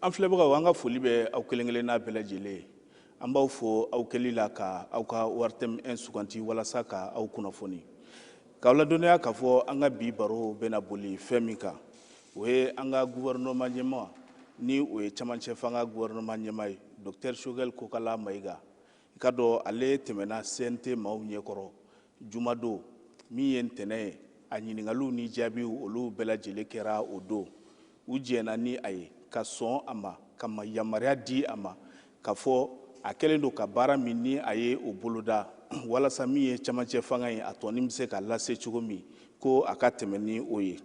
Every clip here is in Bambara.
An filɛbagaw, an ka foli bɛ aw kelen kelenna bɛɛ lajɛlen ye. An b'aw fo aw kɛli la ka aw ka ORTM 1 suganti walasa ka aw kunnafoni, k'aw ladɔnniya k'a fɔ an ka bi baro bɛna boli fɛn min kan, o ye an ka gouvernement ɲɛmaa, ni o ye camancɛ fanga gouvernement ɲɛmaa ye, Docteur Choguel Kokala Mayiga. I ka dɔn, ale tɛmɛna CNT maaw ɲɛkɔrɔ jumadon min ye ntɛnɛn ye. A ɲininkaliw ni jaabiw, olu bɛɛ lajɛlen kɛra o don. U jɛnna ni a ye ka sɔn a ma, ka yamaruya di a ma k'a fɔ a kɛlen don ka baara min ni a ye o boloda walasa min ye camancɛ fanga ye, a tɔni bɛ se ka lase cogo min, ko a ka tɛmɛ ni o ye.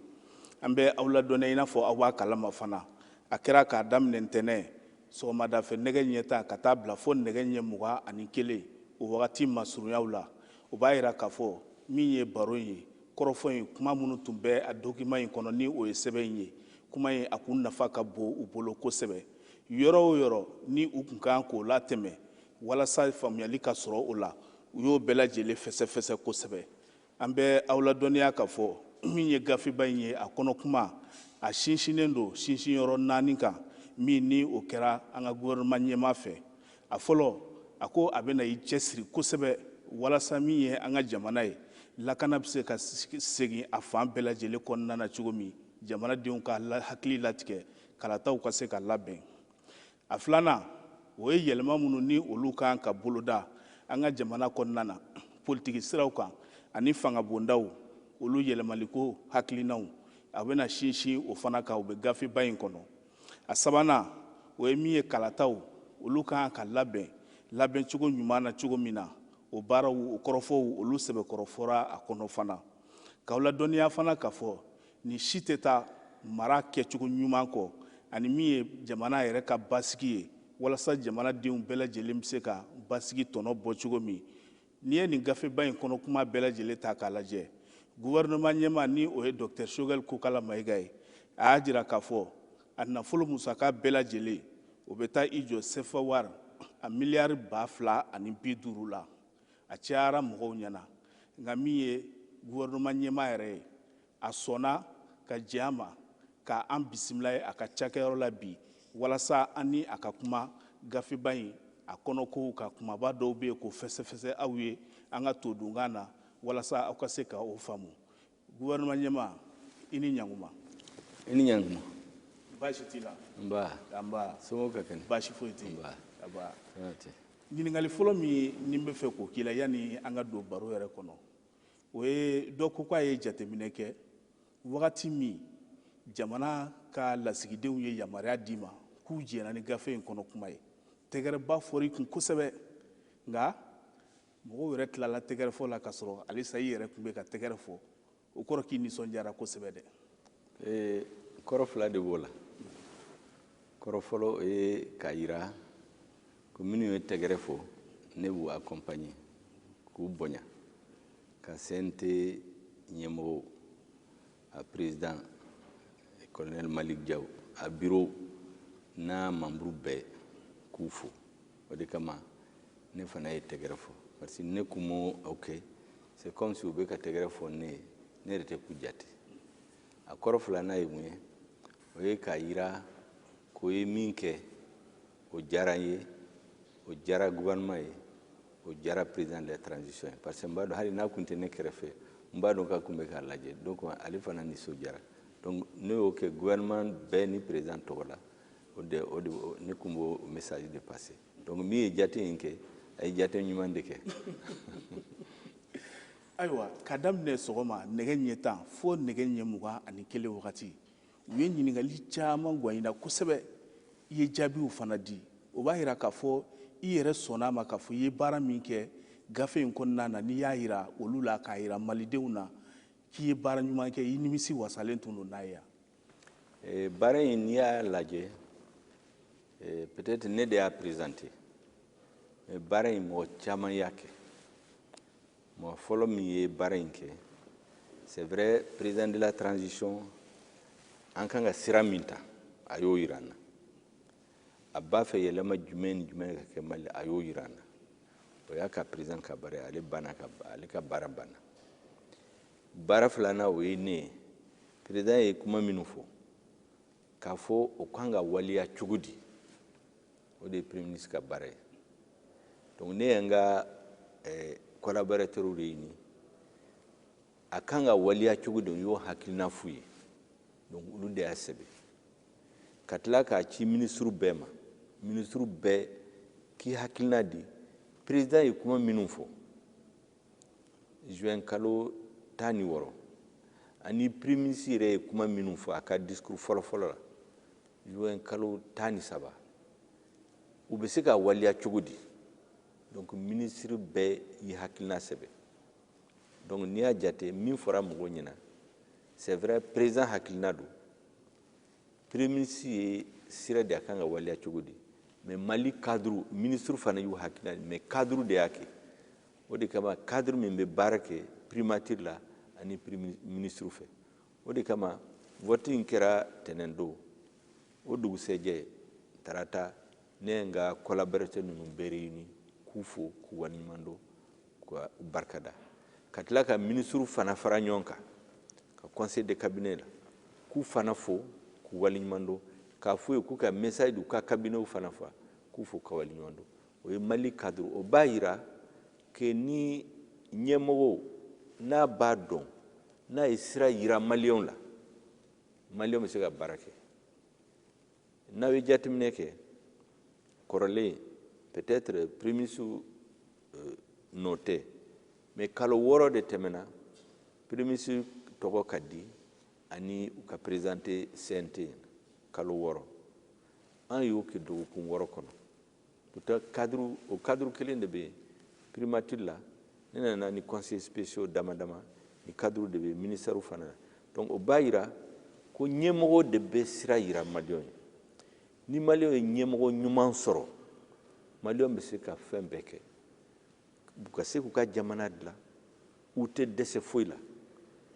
An bɛ aw ladɔnniya, i n'a fɔ aw b'a kalama fana, a kɛra k'a daminɛ ntɛnɛn sɔgɔmadafɛ nɛgɛ ɲɛ 10 ka taa bila fo nɛgɛ ɲɛ 21, o wagati masurunyaw la. O b'a yira k'a fɔ min ye baro in ye, kɔrɔfɔ in, kuma minnu tun bɛ a document in kɔnɔ, ni o ye sɛbɛn in ye, kuma in a kun nafa ka bon u bolo kosɛbɛ. Yɔrɔ o yɔrɔ ni u kun kan k'o latɛmɛ walasa faamuyali ka sɔrɔ o la, u y'o bɛɛ lajɛlen fɛsɛfɛsɛ kosɛbɛ. An bɛ aw ladɔnniya k'a fɔ min ye gafeba in ye, a kɔnɔ kuma, a sinsinnen don sinsinyɔrɔ naani kan, min ni o kɛra an ka gouvernement ɲɛmaa fɛ. A fɔlɔ, a ko a bɛna i cɛsiri kosɛbɛ walasa min ye an ka jamana ye, lakana bɛ se ka segin a fan bɛɛ lajɛlen kɔnɔna na cogo min, jamanadenw ka hakili latigɛ kalataw ka se ka labɛn. A filanan, o ye yɛlɛma minnu ni olu kan ka boloda an ka jamana kɔnɔna na politiki siraw kan ani fangabondaw, olu yɛlɛmaliko hakilinaw, a bɛna sinsin o fana kan, o bɛ gafeba in kɔnɔ. A sabanan, o ye min ye kalataw, olu kan ka labɛn labɛncogo ɲuman na cogo min na, o baaraw, o kɔrɔfɔw, olu sɛbɛkɔrɔ fɔra a kɔnɔ fana. K'aw ladɔnniya fana k'a fɔ nin si tɛ taa mara kɛcogo ɲuman kɔ, ani min ye jamana yɛrɛ ka basigi ye, walasa jamanadenw bɛɛ lajɛlen bɛ se ka basigi tɔnɔ bɔ cogo min. N'i ye nin gafeba in kɔnɔ kuma bɛɛ lajɛlen ta k'a lajɛ, gouvernement ɲɛmaa, ni o ye Docteur Choguel Kokala Mayiga ye, a y'a jira k'a fɔ a nafolo musaka bɛɛ lajɛlen, o bɛ taa i jɔ sefa wari a miliyari 2050 la. A cayara mɔgɔw ɲɛna, nka min ye gouvernement ɲɛmaa yɛrɛ ye, a sɔnna ka jɛ a ma ka an bisimila ye a ka cakɛyɔrɔ la bi, walasa an ni a ka kuma gafeba in a kɔnɔkow ka kumaba dɔw bɛ yen, k'o fɛsɛfɛsɛ aw ye an ka todunkan na, walasa aw ka se ka o faamu. Gouvernement ɲɛmaa, i ni ɲankuma. I ni ɲankuma. Baasi t'i la? Nba. Nba. Somɔgɔw ka kɛnɛ? Baasi foyi tɛ yen. Nba. Aba. Tɛ. Ɲininkali fɔlɔ min ni n bɛ fɛ k'o k'i la yanni an ka don baro yɛrɛ kɔnɔ, o ye dɔ ko k'a ye jateminɛ kɛ wagati min jamana ka lasigidenw ye yamaruya d'i ma k'u jɛnna ni gafe in kɔnɔ kuma ye, tɛgɛrɛba fɔra i kun kosɛbɛ, nka mɔgɔw yɛrɛ tilala tɛgɛrɛ fɔ la ka sɔrɔ halisa i yɛrɛ tun bɛ ka tɛgɛrɛ fɔ. O kɔrɔ k'i nisɔndiyara kosɛbɛ dɛ. Kɔrɔ fila de b'o la. Kɔrɔ fɔlɔ, o ye k'a yira ko minnu ye tɛgɛrɛ fɔ, ne b'u accompagner k'u bonya, ka CNT ɲɛmɔgɔw, a président colonel Malick Diaw, a bureau n'a membre bɛɛ, k'u fo. O de kama ne fana ye tɛgɛrɛ fɔ, parce que ne kun m'o kɛ, c'est comme si u bɛ ka tɛgɛrɛ fɔ ne ye, ne yɛrɛ tɛ k'u jate. A kɔrɔ filanan ye mun ye? O ye k'a yira k'o ye min kɛ, o diyara n ye, o diyara gouvernement ye, o diyara président de la transition ye, parce que n b'a dɔn hali n'a kun tɛ ne kɛrɛfɛ, n b'a dɔn k'a kun bɛ k'a lajɛ. Donc ale fana nisɔndiyara. Donc ne y'o kɛ gouvernement bɛɛ ni président tɔgɔ la. O de ne kun b'o message de passer. Donc min ye jate in kɛ, a ye jate ɲuman de kɛ. Ayiwa, ka daminɛ sɔgɔma nɛgɛ ɲɛ 10 fo nɛgɛ ɲɛ 21 wagati, u ye ɲininkali caman gwan i la kosɛbɛ, i ye jaabiw fana di. O b'a yira k'a fɔ i yɛrɛ sɔnna a ma k'a fɔ i ye baara min kɛ gafe in kɔnɔna na, n'i y'a yira olu la, k'a yira malidenw na k'i ye baara ɲuman kɛ, i nimisi wasalen tun don n'a ye yan. Baara in, n'i y'a lajɛ, peut-être ne de y'a présenté, mais baara in, mɔgɔ caman y'a kɛ. Mɔgɔ fɔlɔ min ye baara in kɛ, c'est vrai, président de la transition, an kan ka sira min ta, a y'o yira an na. A b'a fɛ yɛlɛma jumɛn ni jumɛn ka kɛ Mali, a y'o yira an na. O y'a ka président ka baara ye, ale banna ka ale ka baara banna. Baara filanan, o ye ne ye. Président ye kuma minnu fɔ. K'a fɔ o kan ka waleya cogo di, o de ye premier ministre ka baara ye. Donc ne ye n ka collaborateurs de ɲini, a kan ka waleya cogo di, n y'o hakilina f'u ye. Donc olu de y'a sɛbɛn ka tila k'a ci ministre bɛɛ ma, ministre bɛɛ k'i hakilina di. Président ye kuma minnu fɔ juin kalo 16, ani premier ministre yɛrɛ ye kuma minnu fɔ a ka discours fɔlɔ-fɔlɔ la juin kalo 13, u bɛ se ka waleya cogo di. Donc ministre bɛɛ y'i hakilina sɛbɛn. Donc n'i y'a jate min fɔra mɔgɔw ɲɛna, c'est vrai, président hakilina don, premier ministre ye sira di a kan ka waleya cogo di, mais Mali cadre ministre fana y'u hakilina di, mais cadre de y'a kɛ. O de kama cadre min bɛ baara kɛ primature la ani premier ministre fɛ, o de kama vote in kɛra tɛnɛn don. O dugusɛjɛ tarata, ne ye n ka collaborateur ninnu bɛɛ réuni k'u fo, k'u waleɲuman dɔn, k'u barikada, ka tila ka ministre fana fara ɲɔgɔn kan ka conseil de cabinet la k'u fana fo, k'u waleɲuman dɔn, k'a f'u ye k'u ka message di u ka cabinet fana fa, k'u fo ka waleɲuman dɔn. O ye Mali cadre. O b'a yira que ni ɲɛmɔgɔw n'a b'a dɔn, n'a ye sira yira maliyɛnw la, maliyɛnw bɛ se ka baara kɛ. N'aw ye jateminɛ kɛ kɔrɔlen, peut-être premier ministre nɔ tɛ, mais kalo 6 de tɛmɛna premier ministre tɔgɔ ka di ani u ka présenter CNT, kalo 6. An y'o kɛ dɔgɔkun 6 kɔnɔ. Pourtant cadre, o cadre kelen de bɛ yen primature la. Ne nana ni conseillers spéciaux dama dama ni cadre de bɛ ministère fana na. Donc o b'a yira ko ɲɛmɔgɔ de bɛ sira yira maliyɛnw ye. Ni maliyɛnw ye ɲɛmɔgɔ ɲuman sɔrɔ, maliyɛnw bɛ se ka fɛn bɛɛ kɛ, u ka se k'u ka jamana dilan, u tɛ dɛsɛ foyi la.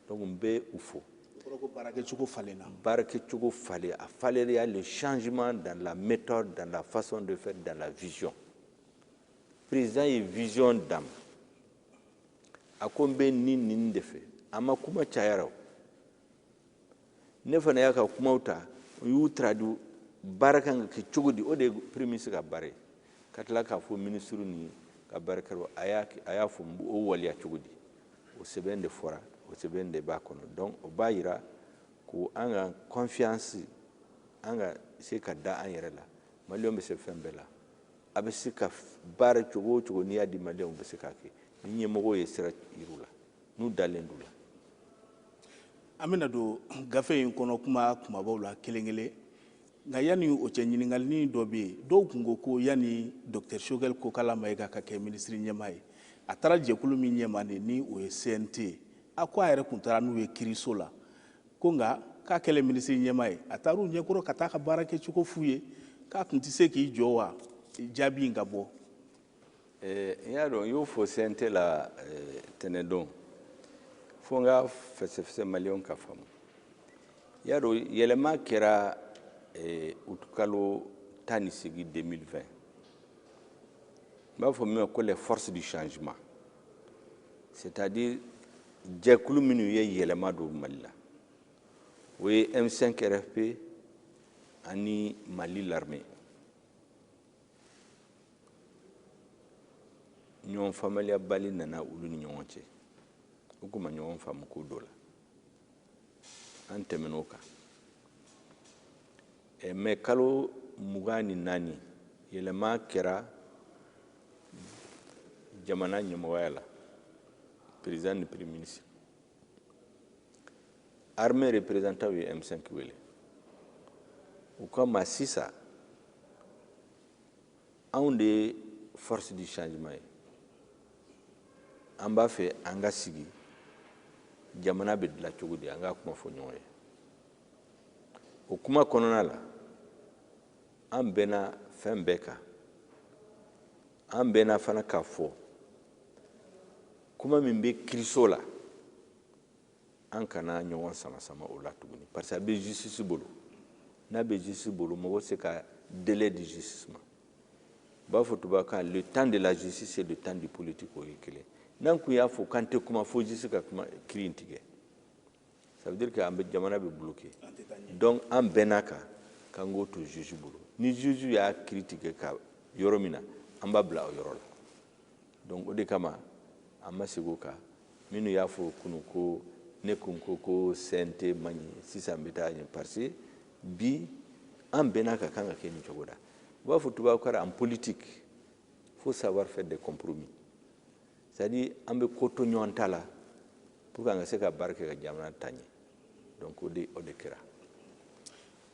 Donc n bɛ u fo. O kɔrɔ ko baarakɛcogo falenna. Baarakɛcogo falen, a falen, y a le changement dans la méthode, dans la façon de faire, dans la vision. Président ye vision d'an ma, a ko n bɛ nin nin de fɛ, a ma kuma cayara o. Ne fana y'a ka kumaw ta, u y'u traduit baara kan ka kɛ cogo di, o de ye premier ministre ka baara ye. Ka tila k'a fɔ ministre ni ka baarakɛlaw, a y'a fɔ o waleya cogo di, o sɛbɛn de fɔra, o sɛbɛn de b'a kɔnɔ. Donc o b'a yira ko an ka confiance, an ka se ka da an yɛrɛ la, maliyɛnw bɛ se fɛn bɛɛ la. A bɛ se ka baara cogo o cogo, n'i y'a di maliyɛnw bɛ se k'a kɛ, ni ɲɛmɔgɔw ye sira yir'u la, n'u dalen d'u la. An bɛna don gafe in kɔnɔ kuma kumabaw la kelen kelen, nka yanni o cɛ, ɲininkali dɔ bɛ yen. Dɔw tun ko ko yanni docteur Choguel Kokalla Maïga ka kɛ minisiri ɲɛmaa ye, a taara jɛkulu min ɲɛma de ni o ye CNT ye, a ko a yɛrɛ tun taara n'u ye kiiriso la, ko nka k'a kɛlen minisiri ɲɛmaa ye, a taara u ɲɛkɔrɔ ka taa ka baara kɛcogo f'u ye, k'a tun tɛ se k'i jɔ wa jaabi in ka bɔ. N y'a dɔn, n y'o fɔ CNT la tɛnɛndon, fo n ka fɛsɛfɛsɛ maliyɛnw ka faamu. I y'a dɔn, yɛlɛma kɛra août kalo 18 2020, n b'a fɔ min ma ko les forces du changement, c'est-à-dire jɛkulu minnu ye yɛlɛma don Mali la, o ye M5 RFP ani Mali l'armée. Ɲɔgɔn faamaliyabali nana olu ni ɲɔgɔn cɛ, u kun ma ɲɔgɔn faamu ko dɔ la, an tɛmɛn'o kan. Mais kalo 24, yɛlɛma kɛra jamana ɲɛmɔgɔya la, président ni premier ministre. Armée représentant ye M5 wele, u ko ma sisan anw de ye force du changement ye, an b'a fɛ an ka sigi jamana bɛ dilan cogo di, an ka kuma fɔ ɲɔgɔn ye. O kuma kɔnɔna la, an bɛnna fɛn bɛɛ kan. An bɛnna fana k'a fɔ kuma min bɛ kiiriso la, an kana ɲɔgɔn sama-sama o la tuguni, parce que a bɛ justice bolo. N'a bɛ justice bolo, mɔgɔ tɛ se ka délai di justice ma. U b'a fɔ tubabukan, le temps de la justice et le temps du politique, o ye kelen. N'an kun y'a fɔ k'an tɛ kuma fo justice ka kuma kiiri in tigɛ, ça veut dire que an bɛ jamana bɛ bloqué. Donc an bɛn'a kan. K'an k'o to juge bolo. Ni juge y'a kiiri tigɛ ka yɔrɔ min na, an b'a bila o yɔrɔ la. Donc o de kama an ma segin o kan. Minnu y'a fɔ kunun ko ne kun ko ko CNT man ɲi, sisan n bɛ taa ɲɛ, parce que bi an bɛnna ka kan ka kɛ nin cogo la. U b'a fɔ tubabukan na, en politique, faut savoir faire des compromis, c'est-à-dire an bɛ ko to ɲɔgɔn ta la pour que an ka se ka baara kɛ ka jamana ta ɲɛ. Donc o de kɛra.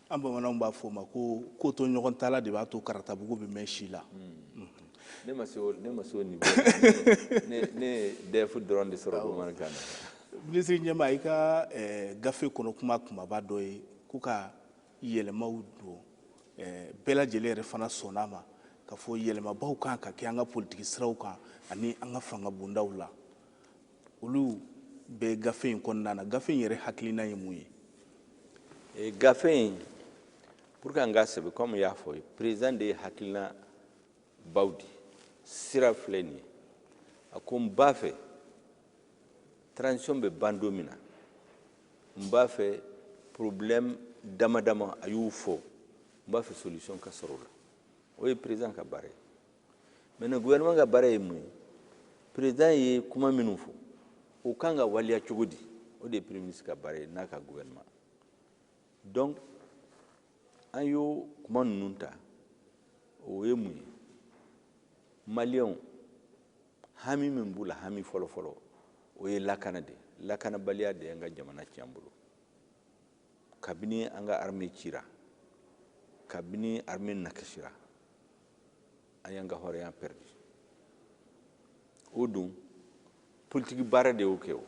An bamananw b'a fɔ o ma ko ko to ɲɔgɔn ta la de b'a to karatabugu bɛ mɛn si la. Ne ma se o niveau la. Ne ye DEF dɔrɔn de sɔrɔ bamanankan na. Minisiri ɲɛmaa, i ka gafe kɔnɔ, kuma kumaba dɔ ye ko ka yɛlɛmaw don. Bɛɛ lajɛlen yɛrɛ fana sɔnna a ma k'a fɔ yɛlɛmabaw kan ka kɛ an ka politiki siraw kan ani an ka fanga bondaw la. Olu bɛ gafe in kɔnɔna na. Gafe in yɛrɛ hakilina ye mun ye? Gafe in, pour que an k'a sɛbɛn, comme i y'a fɔ, président de ye hakilina baw di. Sira filɛ nin ye. A ko n b'a fɛ, transition bɛ ban don min na, n b'a fɛ problème dama dama a y'u fɔ, n b'a fɛ solution ka sɔrɔ o la. O ye président ka baara ye. Maintenant, gouvernement ka baara ye mun ye? Président ye kuma minnu fɔ, o kan ka waleya cogo di? O de ye premier ministre ka baara ye n'a ka gouvernement. Donc an y'o kuma ninnu ta. O ye mun ye? Maliyɛnw hami min b'u la, hami fɔlɔ-fɔlɔ, o ye lakana de ye. Lakanabaliya de y'an ka jamana tiɲɛ an bolo. Kabini an ka armée cira, kabini armée nakasira, an y'an ka hɔrɔnya perdu. O dun, politiki baara de y'o kɛ. O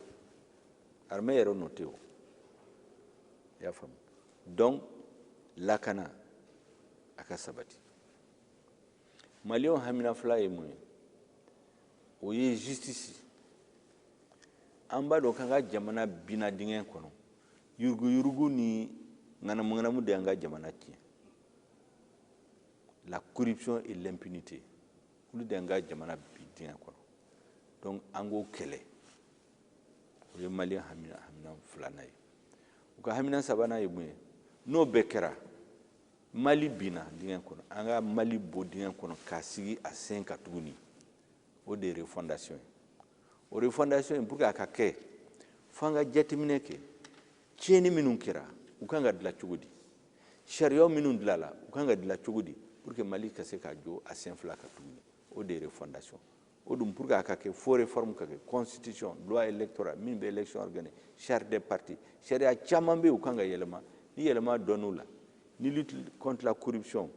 armée yɛrɛ nɔ tɛ o, i y'a faamu? Donc lakana a ka sabati. Maliyɛnw hamina fila ye mun ye? O ye justice. An b'a dɔn k'an ka jamana binna dingɛ kɔnɔ. Yuruguyurugu ni ŋanamuŋanamu de y'an ka jamana tiɲɛ. La corruption et l'impunité, olu de y'an ka jamana bi dingɛ kɔnɔ. Donc an k'o kɛlɛ. O ye maliyɛn hamina filanan ye. U ka hamina sabanan ye mun ye? N'o bɛɛ kɛra, Mali binna dingɛ kɔnɔ, an ka Mali bɔ dingɛ kɔnɔ k'a sigi a sen kan tuguni. O de ye refondation ye. O refondation in, pour que a ka kɛ, f'an ka jateminɛ kɛ tiɲɛni minnu kɛra, u kan ka dilan cogo di, sariya minnu dilanla, u kan ka dilan cogo di, pour que Mali ka se ka jɔ a sen fila kan tuguni. O de ye refondation. O dun, pour que a ka kɛ, fo réforme ka kɛ: constitution, loi électorale min bɛ élection organiser, charte des partis. Sariya caman bɛ yen, u kan ka yɛlɛma. Ni yɛlɛma dɔnn'u la, ni lutte contre la corruption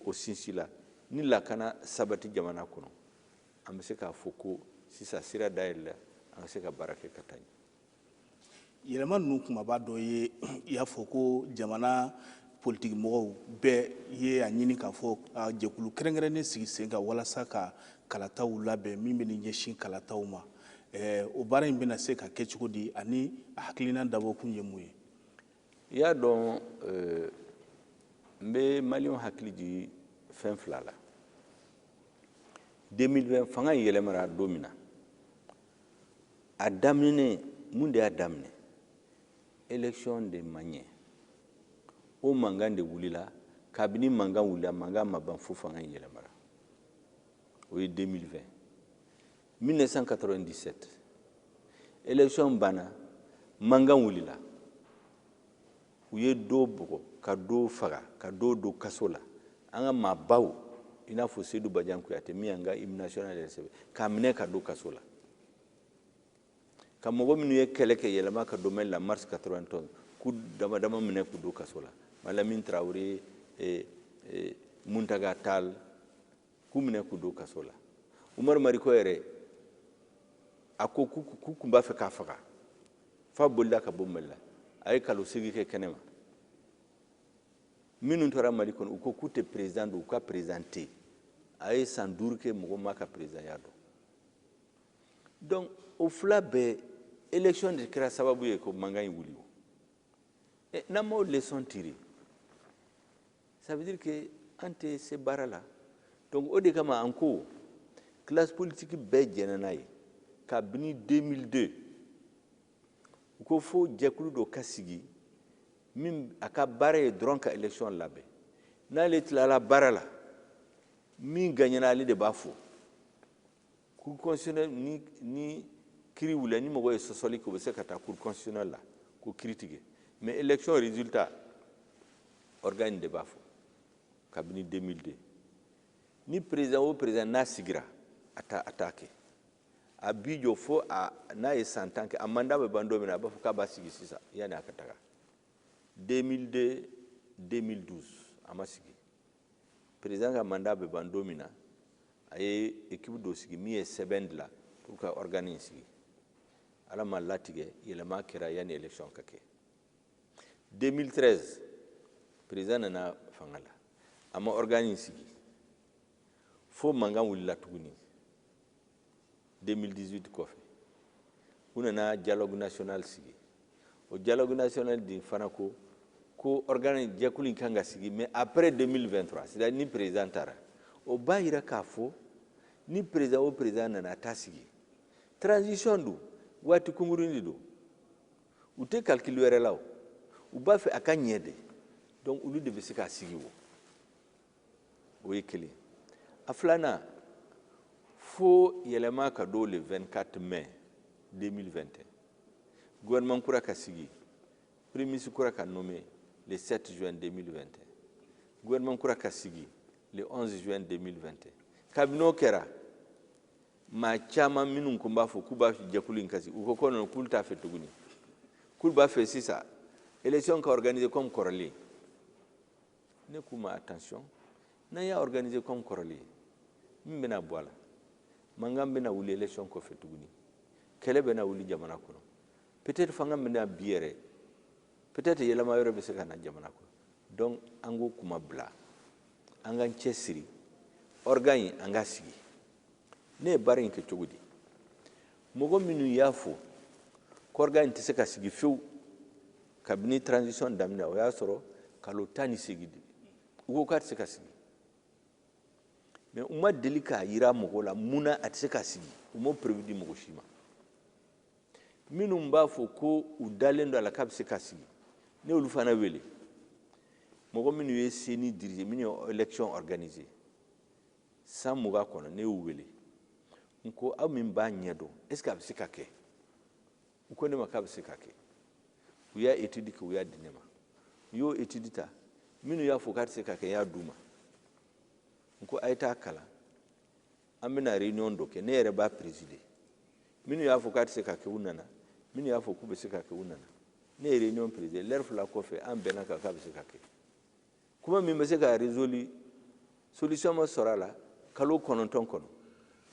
o sinsinla, ni lakana sabati jamana kɔnɔ, an bɛ se k'a fɔ ko sisan sira dayɛlɛla, an ka se ka baara kɛ ka taa ɲɛ. Yɛlɛma ninnu kumaba dɔ ye, i y'a fɔ ko jamana politiki mɔgɔw bɛɛ ye a ɲini k'a fɔ a jɛkulu kɛrɛnkɛrɛnnen sigi sen kan walasa ka kalataw labɛn min bɛ ɲɛsin kalataw ma. O baara in bɛna se ka kɛ cogo di, ani a hakilina dabɔkun ye mun ye? I y'a dɔn, n bɛ maliyɛnw hakili jigin fɛn fila la. 2020, fanga in yɛlɛmara don min na, a daminɛ, mun de y'a daminɛ? Élection de ma ɲɛ. O mankan de wulila. Kabini mankan wulila, mankan ma ban fo fanga in yɛlɛmara. O ye 2020. 1997, élection banna, mankan wulila, u ye dɔw bugɔ, ka dɔw faga, ka dɔw don kaso la. An ka maabaw, i n'a fɔ Seydou Badian Kuyate, min y'an ka hymne national yɛrɛ sɛbɛn, k'a minɛ ka don kaso la, ka mɔgɔ minnu ye kɛlɛ kɛ yɛlɛma ka don la mars 91, k'u dama dama minɛ k'u don kaso la, Malamine Traoré, Muntaga Tall, k'u minɛ k'u don kaso la. Umaru Mariko yɛrɛ, a ko k'u kun b'a fɛ k'a faga, f'a bolila ka bɔ Mali la. A ye kalo 8 kɛ kɛnɛ ma. Minnu tora Mali kɔnɔ, u ko k'u tɛ président dɔn, u ka président tɛ yen. A ye san 5 kɛ, mɔgɔ ma ka président ya dɔn. Donc o fila bɛɛ, élection de kɛra sababu ye ko mankan in wuli. O n'an m'o leçon tirer, ça veut dire que an tɛ se baara la. Donc o de kama an ko classe politique bɛɛ jɛnna n'a ye kabini 2002, u ko fo jɛkulu dɔ ka sigi. Min a ka baara ye dɔrɔn ka élection labɛn. N'ale tilala baara la, min gagnera, ale de b'a fɔ. Cour constitutionnelle, ni kiri wulila, ni mɔgɔ ye sɔsɔli kɛ, u bɛ se ka taa Cour constitutionnelle la ko kiri tigɛ. Mais élection résultat, organe de b'a fɔ kabini 2002. Ni président o président n'a sigira, a t'a kɛ. A b'i jɔ fo a n'a ye san 10 kɛ, a mandat bɛ ban don min na, a b'a fɔ k'a b'a sigi sisan yanni a ka taga. 2002, 2012, a ma sigi. Président ka mandat bɛ ban don min na, a ye équipe dɔ sigi min ye sɛbɛn dilan pour ka organe in sigi. Ala ma latigɛ, yɛlɛma kɛra yanni élection ka kɛ. 2013, président nana fanga la, a ma organe in sigi fo mankan wulila tuguni. 2018 kɔfɛ, u nana dialogue national sigi. O dialogue national din fana ko organe jɛkulu in kan ka sigi, mais après 2023, c'est à dire ni président taara. O b'a yira k'a fɔ ni président o président nana, a t'a sigi. Transition don, waati kunkurunin de don, u tɛ calcul wɛrɛ la. O u b'a fɛ a ka ɲɛ de, donc olu de bɛ se k'a sigi. O ye kelen. A filanan, fo yɛlɛma ka don le 24 mai 2021, gouvernement kura ka sigi, premier ministre kura ka nommé le 7 juin 2021, gouvernement kura ka sigi le 11 juin 2021. Kabini o kɛra, maa caman minnu kun b'a fɔ k'u b'a fɛ jɛkulu in ka sigi, u ko non, k'olu t'a fɛ tuguni, k'olu b'a fɛ sisan élection ka organiser comme kɔrɔlen. Ne k'u ma: attention, n'an y'a organiser comme kɔrɔlen, min bɛna bɔ a la, mankan bɛna wuli élection kɔfɛ tuguni, kɛlɛ bɛna wuli jamana kɔnɔ, peut-être fanga bɛna bi yɛrɛ, peut-être yɛlɛma wɛrɛ bɛ se ka na jamana kɔnɔ. Donc an k'o kuma bila, an k'an cɛ siri, organe in, an k'a sigi. Ne ye baara in kɛ cogo di? Mɔgɔ minnu y'a fɔ ko organe in tɛ se ka sigi fewu kabini transition daminɛ, o y'a sɔrɔ kalo 18 de, u ko k'a tɛ se ka sigi, mais u ma deli k'a yira mɔgɔw la mun na a tɛ se ka sigi. U m'o preuve di mɔgɔ si ma. Minnu b'a fɔ ko u dalen don a la k'a bɛ se ka sigi, ne y'olu fana wele. Mɔgɔ minnu ye CENI diriger, minnu ye élection organiser san 20 kɔnɔ, ne y'u wele. N ko: aw min b'a ɲɛ dɔn, est ce que a bɛ se ka kɛ? U ko ne ma k'a bɛ se ka kɛ. U y'a étude kɛ, u y'a di ne ma. U y'o étude ta, minnu y'a fɔ k'a tɛ se ka kɛ, n y'a d'u ma. N ko: a ye taa kalan, an bɛna réunion dɔ kɛ, ne yɛrɛ b'a présider. Minnu y'a fɔ k'a tɛ se ka kɛ, u nana. Minnu y'a fɔ k'u bɛ se ka kɛ, u nana. Ne ye réunion présider. Lɛri 2 kɔfɛ, an bɛnna kan k'a bɛ se ka kɛ. Kuma min bɛ se ka résolu, solution ma sɔrɔ a la kalo 9 kɔnɔ,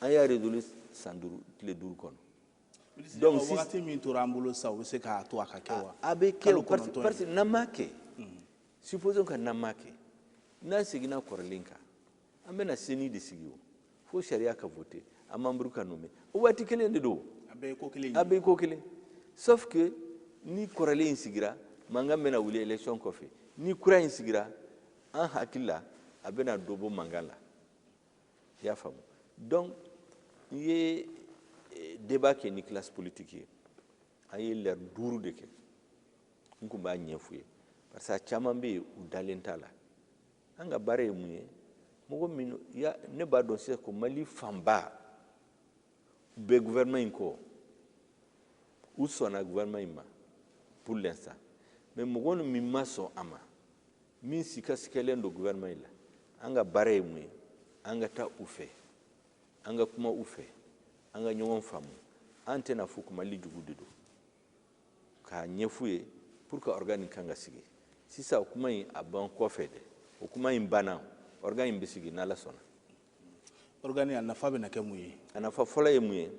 an y'a résolu san 5 tile 5 kɔnɔ. Donc wagati min tora an bolo sisan, o bɛ se k'a to a ka kɛ wa? A bɛ kɛ, parce que n'an m'a kɛ, supposons que n'an m'a kɛ, n'an seginna kɔrɔlen kan, an bɛna CENI de sigi. O fo sariya ka voter, a membre ka nommer, o waati kelen de don. A bɛɛ ye ko kelen. A bɛɛ ye ko kelen, sauf que ni kɔrɔlen in sigira, mankan bɛna wuli élection kɔfɛ. Ni kura in sigira, an hakili la, a bɛna dɔ bɔ mankan la. I y'a faamu? Donc n ye débat kɛ ni classe politique ye. An ye lɛri 5 de kɛ. N kun b'a ɲɛf'u ye, parce que a caman bɛ yen, u dalen t'a la. An ka baara ye mun ye? Mɔgɔ minnu ya, ne b'a dɔn sisan ko Mali fanba bɛ gouvernement in kɔ, u sɔnna gouvernement in ma pour l'instant. Mais mɔgɔ min ma sɔn a ma, min sikasikɛlen don gouvernement in la, an ka baara ye mun ye? An ka taa u fɛ, an ka kuma u fɛ, an ka ɲɔgɔn faamu. An tɛna fɔ ko Mali jugu de don, k'a ɲɛf'u ye pour que organe kan ka sigi sisan. O kuma in, a ban kɔfɛ dɛ, o kuma in banna, organe in bɛ sigi n'Ala sɔnna. Organe, a nafa bɛna kɛ mun ye? A nafa fɔlɔ ye mun ye?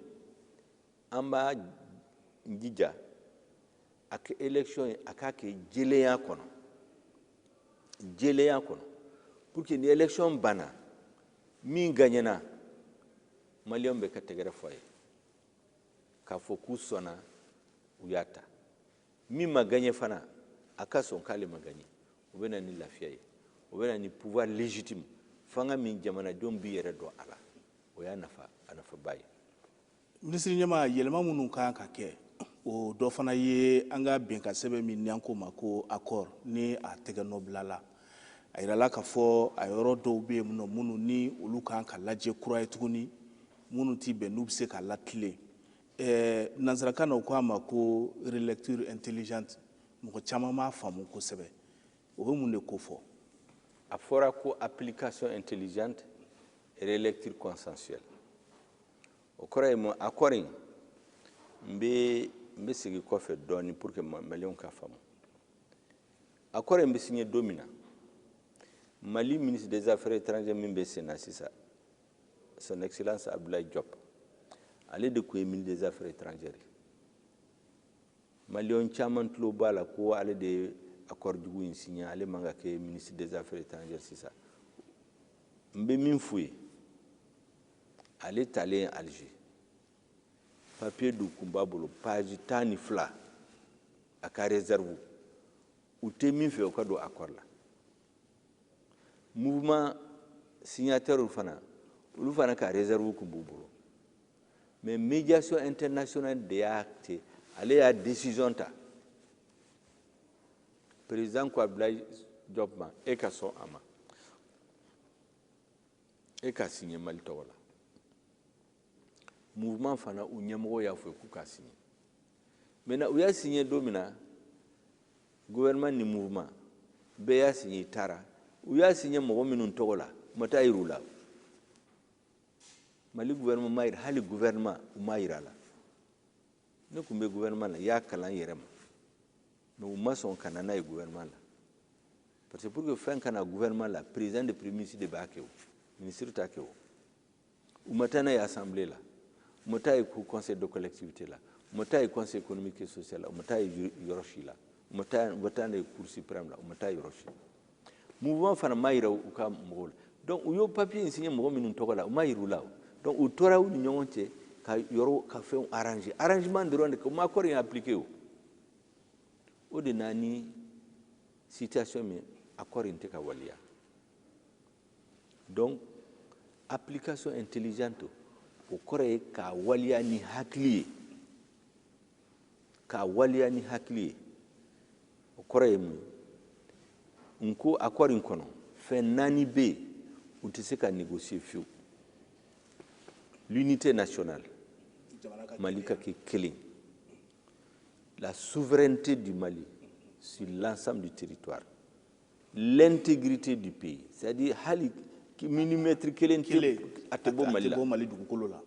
An b'a jija a kɛ élection ye, a k'a kɛ jɛlenya kɔnɔ, jɛlenya kɔnɔ, pour que ni élection banna, min gagnena, maliyɛnw bɛ ka tɛgɛrɛ fɔ a ye k'a fɔ k'u sɔnna, u y'a ta. Min ma gagné fana, a ka sɔn k'ale ma gagné. O bɛ na ni lafiya ye, o bɛ na ni pouvoir légitime, fanga min jamanadenw b'i yɛrɛ dɔn a la. O y'a nafa, a nafaba ye. Minisiri ɲɛmaa, yɛlɛma minnu kan ka kɛ O dɔ fana ye an ka bɛnkan sɛbɛn min n'an k'o ma ko accord, ni a tɛgɛ nɔ bilala. A yirala k'a fɔ a yɔrɔ dɔw bɛ yen nɔ minnu ni olu kan ka lajɛ kura ye tuguni, minnu ti bɛn n'u bɛ se ka latilen. Nansarakan na u k'a ma ko relecture intelligente. Mɔgɔ caman m'a faamu kosɛbɛ. O bɛ mun de ko fɔ? A fɔra ko application intelligente et relecture consensuelle. O kɔrɔ ye mun? Accord in, n bɛ segin kɔfɛ dɔɔni pour que Maliyɛnw ka faamu. Accord in bɛ signé don min na, Mali ministre des Affaires étrangères min bɛ sen na sisan, Son Excellence Abdoulaye Diop, ale de tun ye ministre des Affaires étrangères ye. Maliyɛn caman tulo b'a la ko ale de ye accord jugu in signé, ale man ka kɛ ministre des Affaires étrangères sisan. N bɛ min f'u ye, ale talen Alger, papier dɔ tun b'a bolo, page 12, a ka réserve, u tɛ min fɛ o ka don accord la. Mouvement signataire fana, olu fana ka réserve tun b'u bolo, mais médiation internationale de y'a te, ale y'a décision ta. Président ko Abdoulaye Diop ma, e ka sɔn a ma, e ka signé Mali tɔgɔ la. Mouvement fana, u ɲɛmɔgɔ y'a fɔ k'u k'a signé. Maintenant, u y'a signé don min na, gouvernement ni mouvement bɛɛ y'a signé, taara u y'a signé mɔgɔ minnu tɔgɔ la, u ma taa yir'u la. Mali gouvernement ma yira, hali gouvernement u ma yira la. Ne tun bɛ gouvernement la, i y'a kalan yɛrɛ ma, mais u ma sɔn ka na n'a ye gouvernement la, parce que pour que fɛn ka na gouvernement la, président de premier ministre de b'a kɛ, o ministre t'a kɛ. O u ma taa n'a ye assemblée la, u ma taa ye conseil de collectivité la, u ma taa ye conseil économique et social la, u ma taa ye yɔrɔ si la, u ma taa n'a ye cour suprême la, u ma taa yɔrɔ si. Mouvement fana ma yira u ka mɔgɔw la. Donc u y'o papier in signé mɔgɔ minnu tɔgɔ la, u ma yira u la. Donc u tora u ni ɲɔgɔn cɛ ka yɔrɔ ka fɛnw arranger, arrangement dɔrɔn de kɛ, u ma accord in appliqué. O de na ni situation min, accord in tɛ ka waleya. Donc application intelligente, o kɔrɔ ye k'a waleya ni hakili ye, k'a waleya ni hakili ye. O kɔrɔ ye mun ye? N ko accord in kɔnɔ, fɛn naani bɛ yen, u tɛ se ka négocier fiyewu: l'unité nationale, Mali ka kɛ kelen, la souveraineté du Mali sur l'ensemble du territoire, l'intégrité du pays, c'est-à-dire hali millimètre kelen tɛ, a tɛ bɔ Mali la, a tɛ bɔ Mali dugukolo la,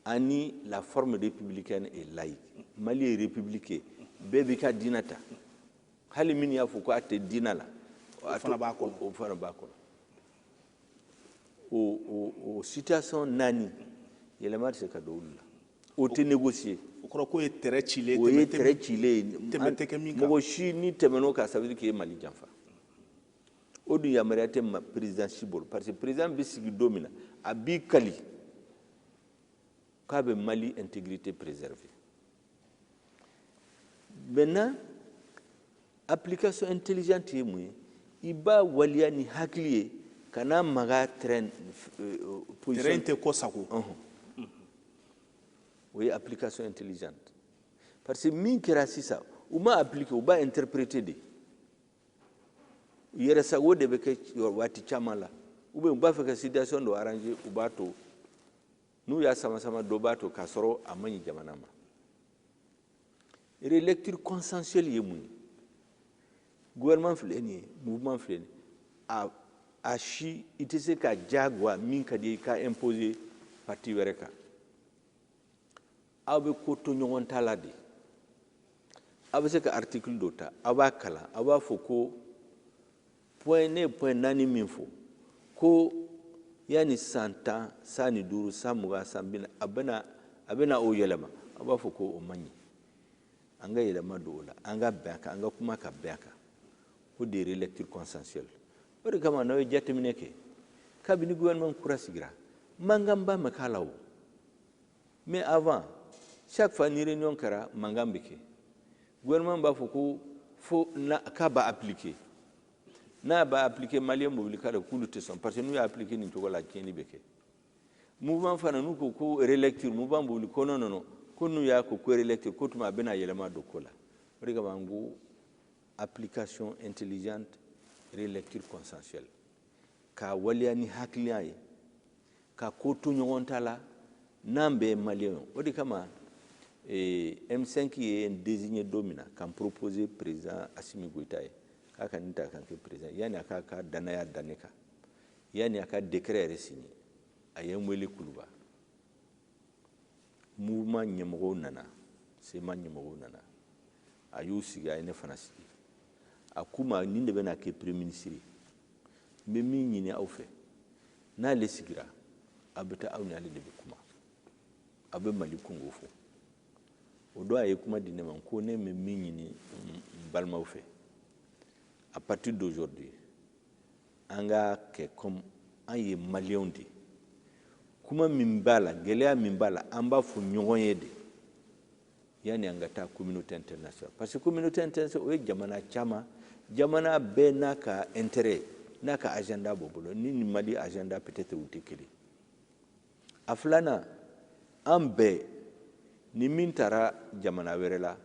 ani la forme républicaine et laïque. Mali ye république ye, bɛɛ b'i ka diinɛ ta, hali min y'a fɔ ko a tɛ diinɛ la, o fana b'a kɔnɔ. O fana b'a kɔnɔ. O situation naani, yɛlɛma tɛ se ka don olu la, o tɛ négocier. O kɔrɔ k'o ye tɛrɛ cilen. O ye tɛrɛ cilen ye. Tɛmɛ tɛ kɛ min kan. Mɔgɔ si ni tɛmɛn'o kan, ça veut dire k'i ye Mali janfa. O dun yamaruya tɛ président si bolo, parce que président bɛ sigi don min na, a b'i kali k'a bɛ Mali intégrité préserver. Maintenant, application intelligente ye mun ye? I b'a waleya ni hakili ye, kana maga terrain position. Terrain tɛ kɔ sago. O ye application intelligente, parce que min kɛra sisan, u ma appliquer, u b'a interpréter de. Yɛrɛ sago de bɛ kɛ waati caman la, ou bien u b'a fɛ ka situation dɔ arranger, u b'a to n'u y'a sama sama, dɔ b'a to k'a sɔrɔ a man ɲi jamana ma. Relecture consensuelle ye mun ye? Gouvernement filɛ nin ye, mouvement filɛ nin ye, a si i tɛ se ka diyagoya min ka di i ka imposer parti wɛrɛ kan. Aw bɛ ko to ɲɔgɔn ta la de. Aw bɛ se ka article dɔ ta, aw b'a kalan, aw b'a fɔ ko point, ne ye point naani min fɔ, ko yanni san 10, san ni 5, san 20, san 40, a bɛna o yɛlɛma. Aw b'a fɔ ko o man ɲi, an ka yɛlɛma don o la, an ka bɛn a kan, an ka kuma ka bɛn a kan. O de ye relecture consensuelle. O de kama, n'aw ye jateminɛ kɛ, kabini gouvernement kura sigira, mankanba ma k'a la o. Mais avant, chaque fois ni réunion kɛra, mankan bɛ kɛ. Gouvernement b'a fɔ ko fo k'a b'a appliquer. N'a b'a appliquer, Maliyɛn bɛ wuli k'a k'olu tɛ sɔn, parce que n'u y'a appliquer nin cogo la, tiɲɛni bɛ kɛ. Mouvement fana, n'u ko ko relecture, mouvement bɛ wuli ko non, non, non, Ko n'u y'a ko relecture, ko tuma a bɛna yɛlɛma don ko la. O de kama n ko application intelligente, relecture consensuelle, k'a waleya ni hakiliya ye, ka ko to ɲɔgɔn ta la n'an bɛɛ ye maliyɛn ye. O de kama M5 ye n désigné don min na ka n proposer président Assimi Goïta ye k'a ka nin ta ka n kɛ président, yanni a k'a ka danaya da ne kan, yanni a ka décret yɛrɛ signé, a ye n wele Kuluba. Mouvement ɲɛmɔgɔw nana, CMA ɲɛmɔgɔw nana, a y'u sigi, a ye ne fana sigi. A k'u ma, nin de bɛna kɛ premier ministre ye, n bɛ min ɲini aw fɛ, n'ale sigira, aw bɛ taa, aw ni ale de bɛ kuma, aw bɛ Mali kungo fɔ. O don a ye kuma di ne ma ko ne bɛ min ɲini n balimaw fɛ, à partir d'aujourd'hui, an ka kɛ comme an ye maliyɛnw de ye. Kuma min b'a la, gɛlɛya min b'a la, an b'a fɔ ɲɔgɔn ye de yanni an ka taa communauté internationale, parce que communauté internationale, o ye jamana caman, jamana bɛɛ n'a ka intérêt, n'a ka agenda b'o bolo, ni Mali agenda peut-être u tɛ kelen. A filanan, an bɛɛ ni min taara jamana wɛrɛ la,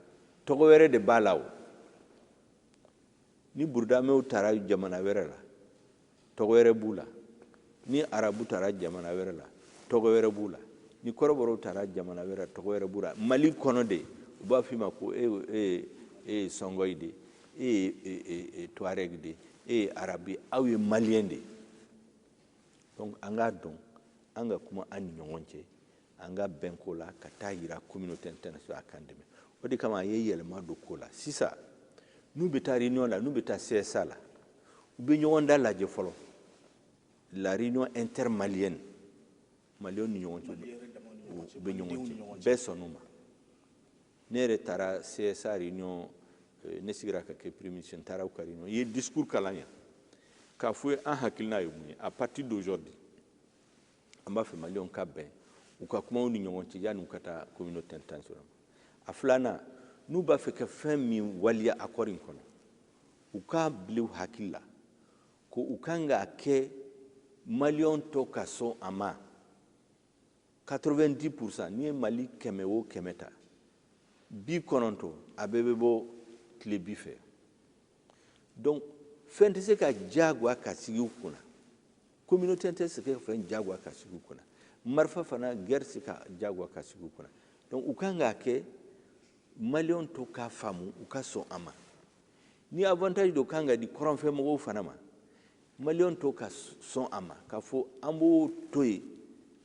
tɔgɔ wɛrɛ de b'a la. O ni burudamɛw taara jamana wɛrɛ la, tɔgɔ wɛrɛ b'u la. Ni arabu taara jamana wɛrɛ la, tɔgɔ wɛrɛ b'u la. Ni kɔrɔbɔrɔw taara jamana wɛrɛ la, tɔgɔ wɛrɛ b'u la. Mali kɔnɔ de, u b'a f'i ma ko e ye Sɔngɔyi de, e ye Tuareg de, e ye arabu ye, aw ye maliyɛn de ye. Donc an k'a dɔn, an ka kuma an ni ɲɔgɔn cɛ, an ka bɛn ko la ka taa yira communauté internationale a k'an dɛmɛ. O de kama a ye yɛlɛma don ko la. Sisan n'u bɛ taa réunion la, n'u bɛ taa CSA la, u bɛ ɲɔgɔn da lajɛ fɔlɔ, la réunion intermalienne, maliyɛnw ni ɲɔgɔn cɛ, u bɛ ɲɔgɔn cɛ, bɛɛ sɔnn'o ma. Ne yɛrɛ taara CSA réunion, ne sigira ka kɛ premier ministre, n taara u ka réunion, i ye discours kalan yan k'a fɔ an hakilina ye mun ye. À partir d'aujourd'hui, an b'a fɛ maliyɛnw ka bɛn, u ka kumaw ni ɲɔgɔn cɛ yanni u ka taa communauté internationale. A filanan, n'u b'a fɛ ka fɛn min waliya accord in kɔnɔ, u k'a bila u hakili la ko u kan k'a kɛ maliyɛnw tɔ ka sɔn a ma 90%. N'i ye Mali 100 o 100 ta, 90, a bɛɛ bɛ bɔ tile bi fɛ. Donc fɛn tɛ se ka diyagoya ka sigi u kunna, communauté tɛ se ka fɛn diyagoya ka sigi u kunna, marifa fana, guerre se ka diyagoya ka sigi u kunna. Donc u kan k'a kɛ maliyɛnw tɔ k'a faamu, u ka sɔn a ma. Ni avantage dɔ kan ka di kɔrɔnfɛ mɔgɔw fana ma, maliyɛnw tɔ ka sɔn a ma, k'a fɔ an b'o to yen,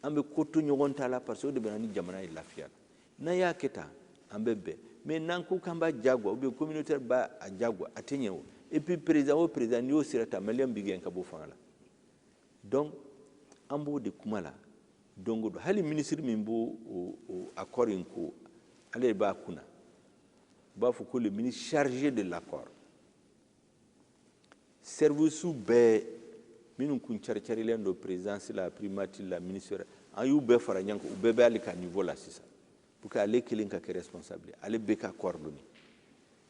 an bɛ ko to ɲɔgɔn ta la, parce que o de bɛ na ni jamana ye lafiya la. N'an y'a kɛ tan, an bɛ bɛn. Mais n'an ko k'an b'a diyagoya, ou bien communautaire b'a a diyagoya, a tɛ ɲɛ o. Et puis président o président, n'i y'o sira ta, maliyɛn b'i gɛn ka bɔ fanga la. Donc an b'o de kuma la don o don. Hali ministre min b'o o accord in ko, ale de b'a kunna, u b'a fɔ ko le ministre chargé de l'accord. Service bɛɛ minnu kun cari-carilen don présidence la, primature la, ministère, an y'u bɛɛ fara ɲɔgɔn kan, u bɛɛ bɛ ale ka niveau la sisan, pour que ale kelen ka kɛ responsable, ale bɛ ka coordonner.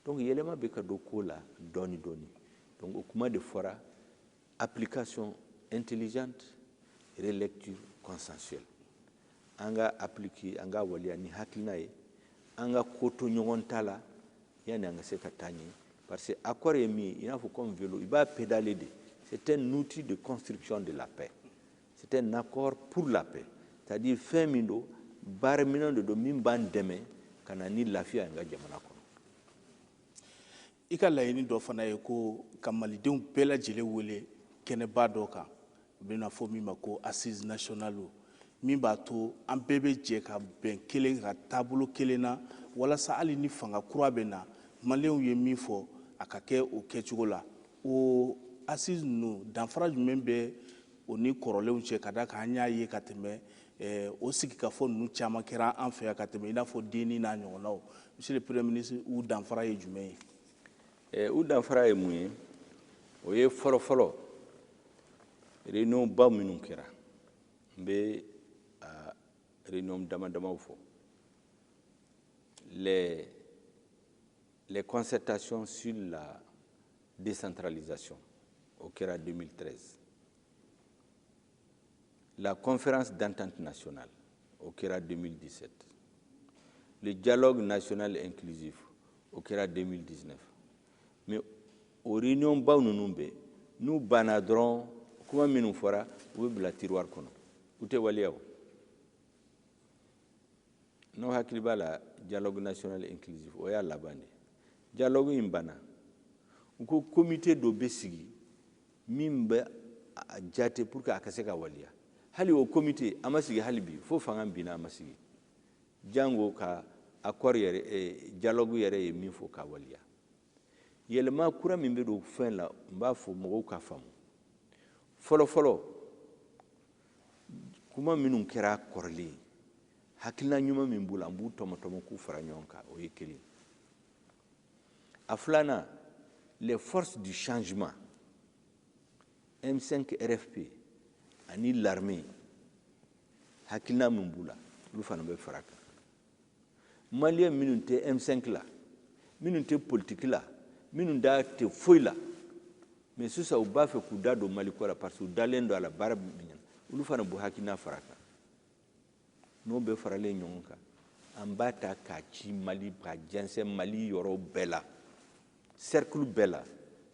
Donc yɛlɛma bɛ ka don ko la dɔɔni dɔɔni. Donc o kuma de fɔra, application intelligente, relecture consensuelle. An ka appliquer, an ka waleya ni hakilina ye, an ka ko to ɲɔgɔn ta la yanni an ka se ka taa ɲɛ, parce que accord ye min ye, i n'a fɔ comme vélo, i b'a pédaler de. C'est un outil de construction de la paix, c'est un accord pour la paix, c'est-à-dire fɛn min don, baaraminɛn de don min b'an dɛmɛ ka na ni lafiya an ka jamana kɔnɔ. I ka laɲini dɔ fana ye ko ka malidenw bɛɛ lajɛlen wele kɛnɛba dɔ kan, u bɛna fɔ min ma ko assise nationale, min b'a to an bɛɛ bɛ jɛ ka bɛn kelen ka taabolo kelen na, walasa hali ni fanga kura bɛ na, maliyɛnw ye min fɔ, a ka kɛ o kɛcogo la. O assise ninnu, danfara jumɛn bɛ o ni kɔrɔlenw cɛ, ka da kan an y'a ye ka tɛmɛ o sigikafɔ ninnu caman kɛra an fɛ yan ka tɛmɛ, i n'a fɔ denni n'a ɲɔgɔnnaw? Monsieur le premier ministre, u danfara ye jumɛn ye? U danfara ye mun ye? O ye fɔlɔ-fɔlɔ réunion ba minnu kɛra, n bɛ a réunion dama damaw fɔ, les concertations sur la décentralisation, o kɛra 2013, la conférence d'entente nationale, o kɛra 2017. Le dialogue national inclusif, o kɛra 2019. Mais o réunion baw ninnu bɛɛ, n'u banna dɔrɔn, kuma minnu fɔra, u bɛ bila tiroir kɔnɔ, u tɛ waleya. O n'aw hakili b'a la, dialogue national inclusif, o y'a laban de. Dialogue in banna, u ko comité dɔ bɛ sigi min bɛ a jate pour que a ka se ka waleya. Hali o comité a ma sigi hali bi, fo fanga binna, a ma sigi. Jango ka accord yɛrɛ, dialogue yɛrɛ ye min fɔ ka waleya. Yɛlɛma kura min bɛ don fɛn la, n b'a fɔ mɔgɔw ka faamu. Fɔlɔ fɔlɔ, kuma minnu kɛra kɔrɔlen, hakilina ɲuman min b'u la, an b'u tɔmɔ tɔmɔ k'u fara ɲɔgɔn kan, o ye kelen. A filanan, les forces du changement, M5 RFP ani l'armée, hakilina min b'u la, olu fana bɛ fara kan. Maliyɛn minnu tɛ M5 la, minnu tɛ politique la, minnu da tɛ foyi la, mais sisan u b'a fɛ k'u da don Mali ko la parce que u dalen don a la, baara bɛ ɲɛna, olu fana b'u hakilina fara kan. N'o bɛɛ faralen ɲɔgɔn kan, an b'a ta k'a ci Mali, k'a jɛnsɛn Mali yɔrɔ bɛɛ la, cercle bɛɛ la,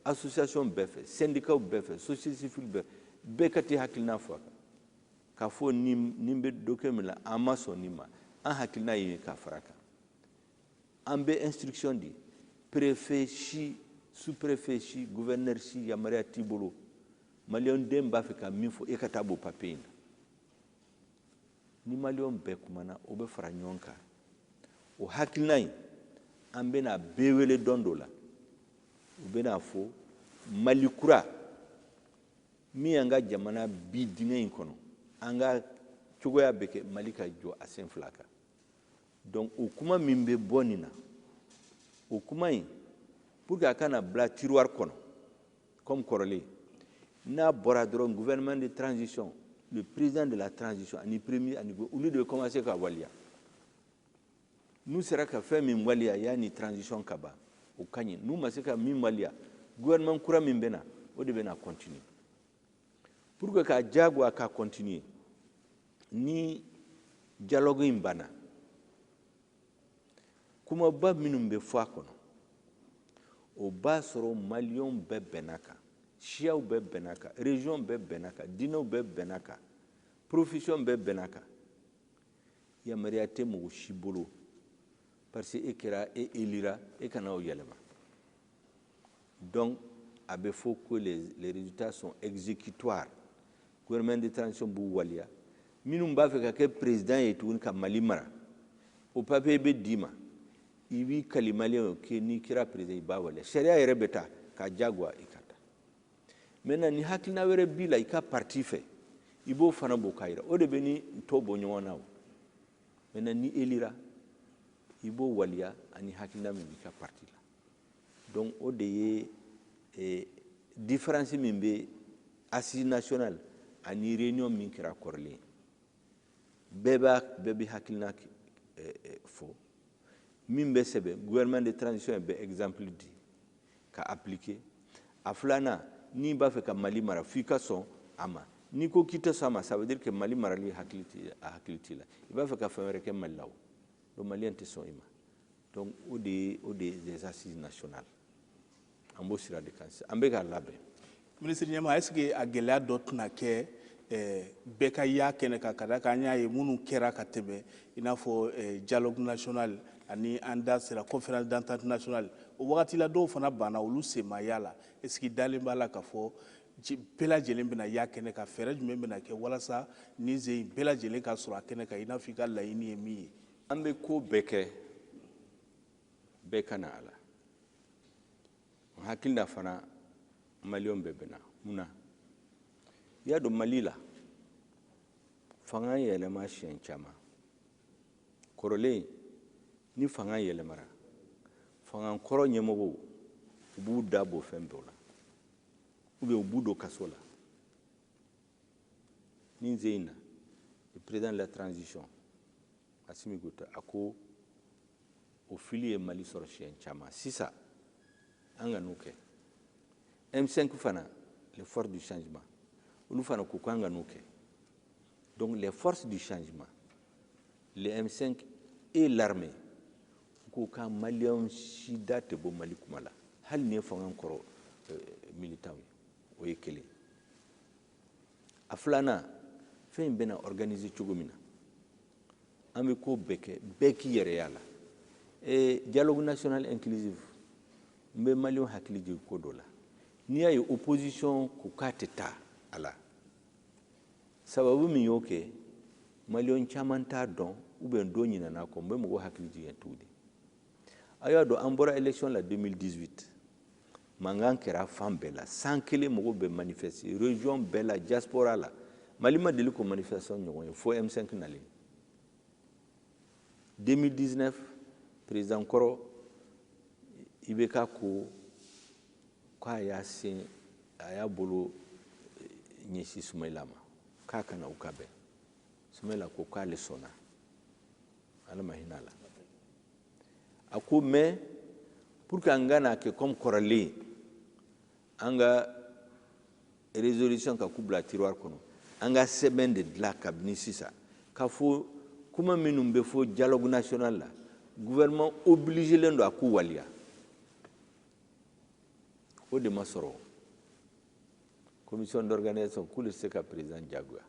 association bɛɛ fɛ, syndicat bɛɛ fɛ, société civile bɛɛ, bɛɛ ka t'i hakilina fɔ a kan, k'a fɔ nin bɛ document min la, an ma sɔn nin ma, an hakilina ye ka fara kan. An bɛ instruction di préfet si, sous-préfet si, gouverneur si, yamaruya t'i bolo, maliyɛn den b'a fɛ ka min fɔ, e ka taa b'o papier in na. Ni maliyɛn bɛɛ kumana, o bɛ fara ɲɔgɔn kan. O hakilina in, an bɛna bɛɛ wele dɔn dɔ la, u bɛna fɔ Mali kura min y'an ka jamana bi dingɛ in kɔnɔ, an ka cogoya bɛ kɛ Mali ka jɔ a sen fila kan. Donc o kuma min bɛ bɔ nin na, o kuma in, pour que a kana bila tiroir kɔnɔ comme kɔrɔlen, n'a bɔra dɔrɔn, gouvernement de transition, le président de la transition ani premier ani olu de bɛ commencer ka waleya. N'u sera ka fɛn min waleya yanni transition ka ban, o ka ɲi. N'u ma se ka min waleya, gouvernement kura min bɛ na, o de bɛ na continuer. Pour que k'a diyagoya ka continuer, ni dialogue in banna, kumaba minnu bɛ fɔ a kɔnɔ, o b'a sɔrɔ maliyɛnw bɛɛ bɛnna kan, siyaw bɛɛ bɛnna kan, région bɛɛ bɛnna kan, diinɛw bɛɛ bɛnna kan, profession bɛɛ bɛnna kan. Yamaruya tɛ mɔgɔ si bolo, parce que e kɛra, e élira, e kana o yɛlɛma. Donc a bɛ fɔ que les résultats sont exécutoires. Gouvernement de transition b'u waleya. Minnu b'a fɛ ka kɛ président ye tuguni ka Mali mara, o papier bɛ d'i ma, i b'i kali maliyɛn ye que n'i kɛra président, i b'a waleya. Sariya yɛrɛ bɛ ta k'a diyagoya i ka taa. Maintenant, ni hakilina wɛrɛ b'i la i ka parti fɛ, i b'o fana bɔ k'a yira, o de bɛ ni tɔ bɔ ɲɔgɔn na. O maintenant, ni élira, i b'o waleya ani hakilina min b'i ka parti la. Donc o de ye différence min bɛ assise nationale ani réunion min kɛra kɔrɔlen. Bɛɛ bɛ hakilina fɔ, min bɛ sɛbɛn, gouvernement de transition bɛ exemple di ka appliquer. A filanan, n'i b'a fɛ ka Mali mara, f'i ka sɔn a ma. N'i ko k'i tɛ sɔn a ma, ça veut dire que Mali marali hakili t'i, a hakili t'i la, i b'a fɛ ka fɛn wɛrɛ kɛ Mali la. O donc maliyɛn tɛ sɔn i ma. Donc o de ye les assises nationales. An b'o sira de kan, an bɛ k'a labɛn. Minisiri ɲɛmaa, est ce que a gɛlɛya dɔ tɛna kɛ bɛɛ ka y'a kɛnɛ kan, ka d'a kan an y'a ye minnu kɛra ka tɛmɛ, i n'a fɔ dialogue national ani an da sera conférence d'entente nationale, o wagati la dɔw fana banna, olu sen ma y'a la? Est ce que dalen b'a la k'a fɔ bɛɛ lajɛlen bɛna y'a kɛnɛ kan? Fɛɛrɛ jumɛn bɛna kɛ walasa nin sen in bɛɛ lajɛlen ka sɔrɔ a kɛnɛ kan, i n'a fɔ i ka laɲini ye min ye? An bɛ ko bɛɛ kɛ, bɛɛ ka na a la. N hakili la fana, maliyɛnw bɛɛ bɛ na. Mun na? I y'a dɔn, Mali la, fanga yɛlɛma siɲɛ caman. Kɔrɔlen, ni fanga yɛlɛmara, fanga kɔrɔ ɲɛmɔgɔw, u b'u da bɔ fɛn dɔw la, ou bien u b'u don kaso la. Nin sen in na, le président de la transition, Assimi Goïta, a ko o fili ye Mali sɔrɔ siɲɛ caman, sisan an ka n'o kɛ. M5 fana, les forces du changement, olu fana ko k'an ka n'o kɛ. Donc les forces du changement, les M5 et l'armée. Ko ka maliyɛn si da tɛ bɔ Mali kuma la, hali ni ye fanga kɔrɔ militant ye. O ye kelen. A filanan, fɛn in bɛna organiser cogo min na, an bɛ ko bɛɛ kɛ, bɛɛ k'i yɛrɛ y'a la. Dialogue national inclusif, n bɛ maliyɛnw hakili jigin ko dɔ la. N'i y'a ye opposition ko k'a tɛ taa a la, sababu min y'o kɛ, maliyɛn caman t'a dɔn ou bien dɔ ɲinɛna kɔ. N bɛ mɔgɔw hakili jigin tuguni. A y'a dɔn, an bɔra élection la 2018, mankan kɛra fan bɛɛ la. San kelen mɔgɔw bɛ manifester région bɛɛ la, diaspora la. Mali ma deli k'o manifestation ɲɔgɔn ye fo M5 nalen. 2019, président kɔrɔ IBK ko k'a y'a sen, a y'a bolo ɲɛsin Sumayila ma k'a kana u ka bɛn. Sumayila ko k'ale sɔnna, Ala ma hinɛ a la. A ko mais pour que an ka n'a kɛ comme kɔrɔlen, an ka résolution ka k'u bila tiroir kɔnɔ, an ka sɛbɛn de dilan kabini sisan k'a fɔ kuma minnu bɛ fɔ dialogue national la, gouvernement obligé len don a k'u waliya. O de ma sɔrɔ. Commission d'organisation k'olu tɛ se ka président jagoya.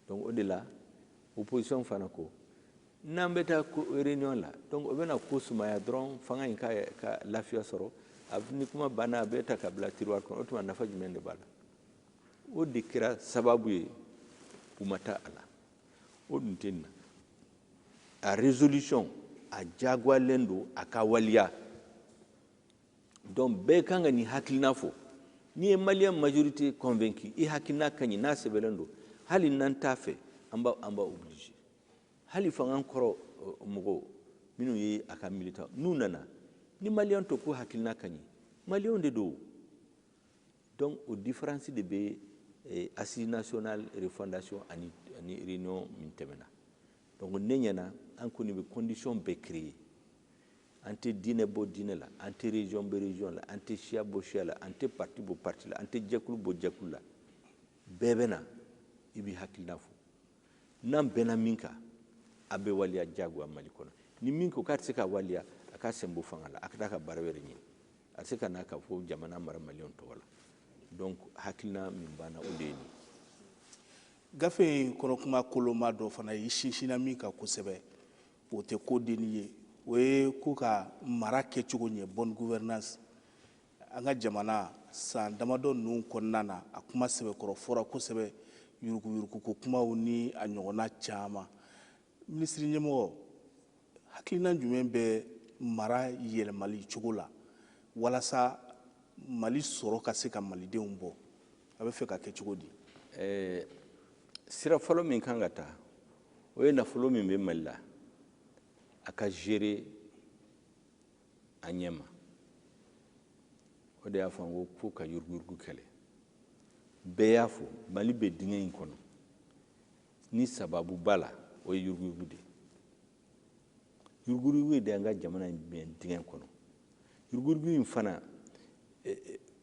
Donc o de la opposition fana ko n'an bɛ taa réunion la, donc o bɛna ko sumaya dɔrɔn, fanga in ka lafiya sɔrɔ. A ni kuma banna, a bɛ ta ka bila tiroir kɔnɔ. O tuma nafa jumɛn de b'a la? O de kɛra sababu ye u ma taa a la. O dun tɛ nin na. A résolution, a diyagoyalen don a ka waliya. Donc bɛɛ kan ka nin hakilina fɔ. N'i ye maliyɛn majorité convaincu, i hakilina ka ɲi, n'a sɛbɛnlen don, hali n'an t'a fɛ, an b'a obligé. Hali fanga kɔrɔ mɔgɔw minnu ye a ka militant, n'u nana ni maliyɛn to ko hakilina ka ɲi, maliyɛnw de don. Donc o différence de bɛ assise nationale refondation ani réunion min tɛmɛna. Donc ne ɲɛna, an kɔni bɛ condition bɛɛ créer. An tɛ diinɛ bɔ diinɛ la, an tɛ région bɔ région la, an tɛ siya bɔ siya la, an tɛ parti bɔ parti la, an tɛ jɛkulu bɔ jɛkulu la. Bɛɛ bɛ na, i b'i hakilina fɔ. N'an bɛnna min kan, a bɛ waliya diyagoya Mali kɔnɔ. Ni min ko k'a tɛ se ka waliya, a ka sen bɔ fanga la, a ka taa ka baara wɛrɛ ɲini. A tɛ se ka na k'a fɔ jamana mara maliyɛnw tɔgɔ la. Donc hakilina min banna, o de ye nin. Gafe in kɔnɔ, kuma koloma dɔ fana i sinsinna min kan kosɛbɛ, o tɛ ko denni ye, o ye ko ka mara kɛcogo ɲɛ, bonne gouvernance. An ka jamana san damadɔ ninnu kɔnɔna na, a kuma sɛbɛkɔrɔ fɔra kosɛbɛ, yuruguyuruguko kumaw ni a ɲɔgɔnna caman. Minisiri ɲɛmɔgɔ, hakilina jumɛn bɛ mara yɛlɛmali cogo la walasa Mali sɔrɔ ka se ka malidenw bɔ? A bɛ fɛ ka kɛ cogo di? Sira fɔlɔ min kan ka ta, o ye nafolo min bɛ Mali la, a ka gérer a ɲɛ ma. O de y'a fɔ n ko fo ka yuruguyurugu kɛlɛ. Bɛɛ y'a fɔ, Mali bɛ dingɛ in kɔnɔ ni sababu b'a la, o ye yuruguyurugu de ye. Yuruguyurugu de y'an ka jamana in bɛn dingɛ kɔnɔ. Yuruguyurugu in fana,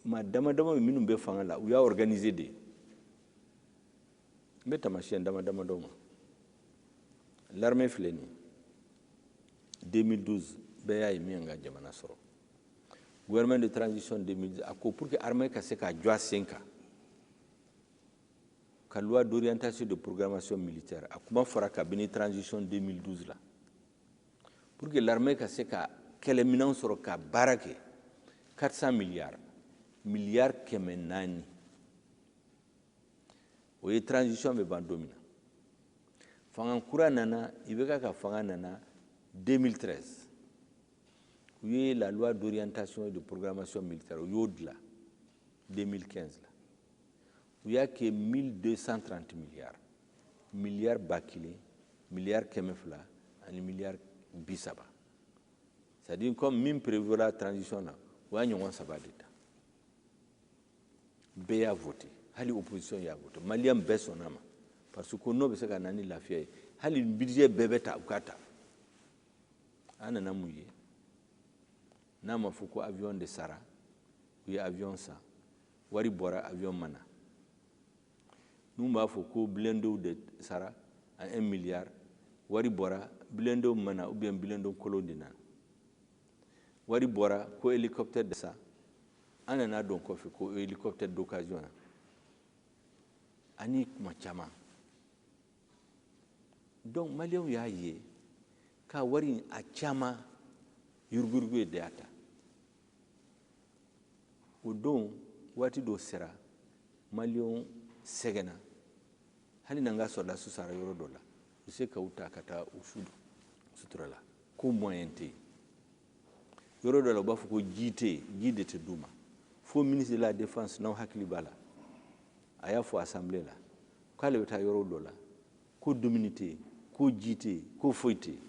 maa dama dama minnu bɛ fanga la, u y'a organiser de. N bɛ taamasiyɛn dama dama dɔw ma. L'armée filɛ nin ye, 2012 bɛɛ y'a ye min y'an ka jamana sɔrɔ. Gouvernement de transition 2010, a ko pour que armée ka se ka jɔ a sen kan, ka loi d'orientation de programmation militaire, a kuma fɔra kabini transition 2012 la, pour que l'armée ka se ka kɛlɛminɛnw sɔrɔ ka baara kɛ, 400 milliards, miliyari 400. O ye transition bɛ ban don min na. Fanga kura nana, IBK ka fanga nana 2013, u ye la loi d'orientation et de programmation militaire, u y'o dilan 2015 la, u y'a kɛ 1230 milliards, miliyari 1000, miliyari 200 ani miliyari 30. C'est à dire comme min prévu la transition na, o y'a ɲɔgɔn saba de ta. Bɛɛ y'a voté, hali opposition y'a voté, maliyɛn bɛɛ sɔnna ma, parce que n'o bɛ se ka na ni lafiya ye. Hali budget bɛɛ bɛ ta, u k'a ta. An nana mun ye? N'a ma fɔ ko avion de sara, u ye avion san, wari bɔra, avion ma na. N'u b'a fɔ ko blindéw de sara à 1 milliard, wari bɔra, Blindew ma na ou bien blindé kolon de nana. Wari bɔra ko hélicoptère de san, an nana dɔn kɔfɛ ko hélicoptère d'occasion na, ani kuma caman. Donc maliyɛnw y'a ye k'a wari in a caman yuruguyurugu ye de y'a ta. O don waati dɔ sera, maliyɛnw sɛgɛnna, hali n'an ka sɔrɔdasiw sara yɔrɔ dɔ la, u se ka u ta ka taa u su sutura la, ko moyen tɛ yen. Yɔrɔ dɔ la, u b'a fɔ ko ji tɛ yen, ji de tɛ d'u ma. Fo ministre de la Défense, n'aw hakili b'a la, a y'a fɔ assemblée la k'ale bɛ taa yɔrɔ dɔ la, ko dumuni tɛ yen, ko ji tɛ yen, ko foyi tɛ yen.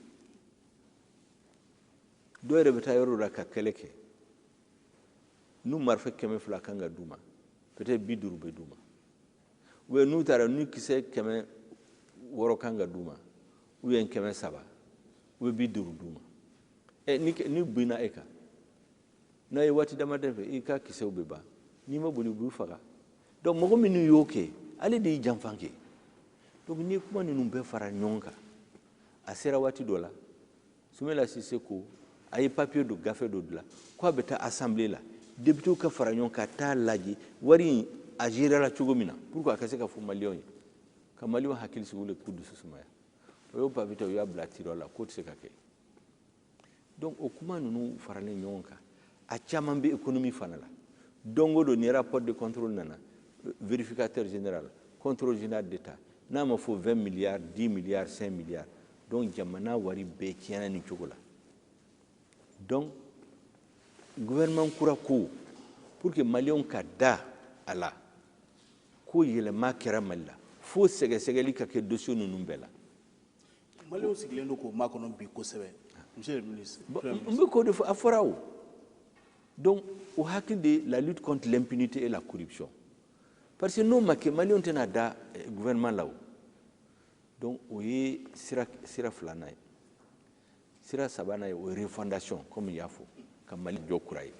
Dɔw yɛrɛ bɛ taa yɔrɔ dɔ la ka kɛlɛ kɛ, n'u marifa 200 kan ka d'u ma, peut-être 50 bɛ d'u ma. Ou bien n'u taara, n'u kisɛ 600 kan ka d'u ma, ou bien 300, u bɛ 50 d'u ma. Ɛ, ni binna e kan, n'a ye waati damadɔ fɛ, i ka kisɛw bɛ ban, n'i ma boli, u b'u faga. Donc mɔgɔ minnu y'o kɛ, ale de y'i janfan kɛ. Donc n'i ye kuma ninnu bɛɛ fara ɲɔgɔn kan, a sera waati dɔ la, Soumaïla Cissé ko a ye papier dɔ, gafe dɔ dilan k'a bɛ taa assemblée la, député ka fara ɲɔgɔn kan ka taa lajɛ wari in a géré la cogo min na, pour que a ka se ka fɔ maliyɛnw ye, ka maliyɛnw hakili sigi, olu k'u dusu sumaya. O y'o papier ta, u y'a bila tiroir la, k'o tɛ se ka kɛ. Donc o kuma ninnu faralen ɲɔgɔn kan, a caman bɛ économie fana la. Don o don ni rapport de contrôle nana, vérificateur général, contrôle général d'État, n'a ma fɔ 20 milliards, 10 milliards, 5 milliards, donc jamana wari bɛɛ tiɲɛna nin cogo la. Donc gouvernement kura ko, pour que maliyɛnw ka da a la ko yɛlɛma kɛra Mali la, fo sɛgɛsɛgɛli ka kɛ dossier ninnu bɛɛ la. Maliyɛnw sigilen don k'o makɔnɔ bi kosɛbɛ, monsieur le ministre. N bɛ k'o de fɔ, a fɔra o. Donc o hakili de la lutte contre l'impunité et la corruption, parce que n'o ma kɛ, maliyɛnw tɛna da gouvernement la o. Donc o ye sira filanan ye. Sira sabanan ye, o ye refondation, comme i y'a fɔ, ka Mali jɔ kura ye.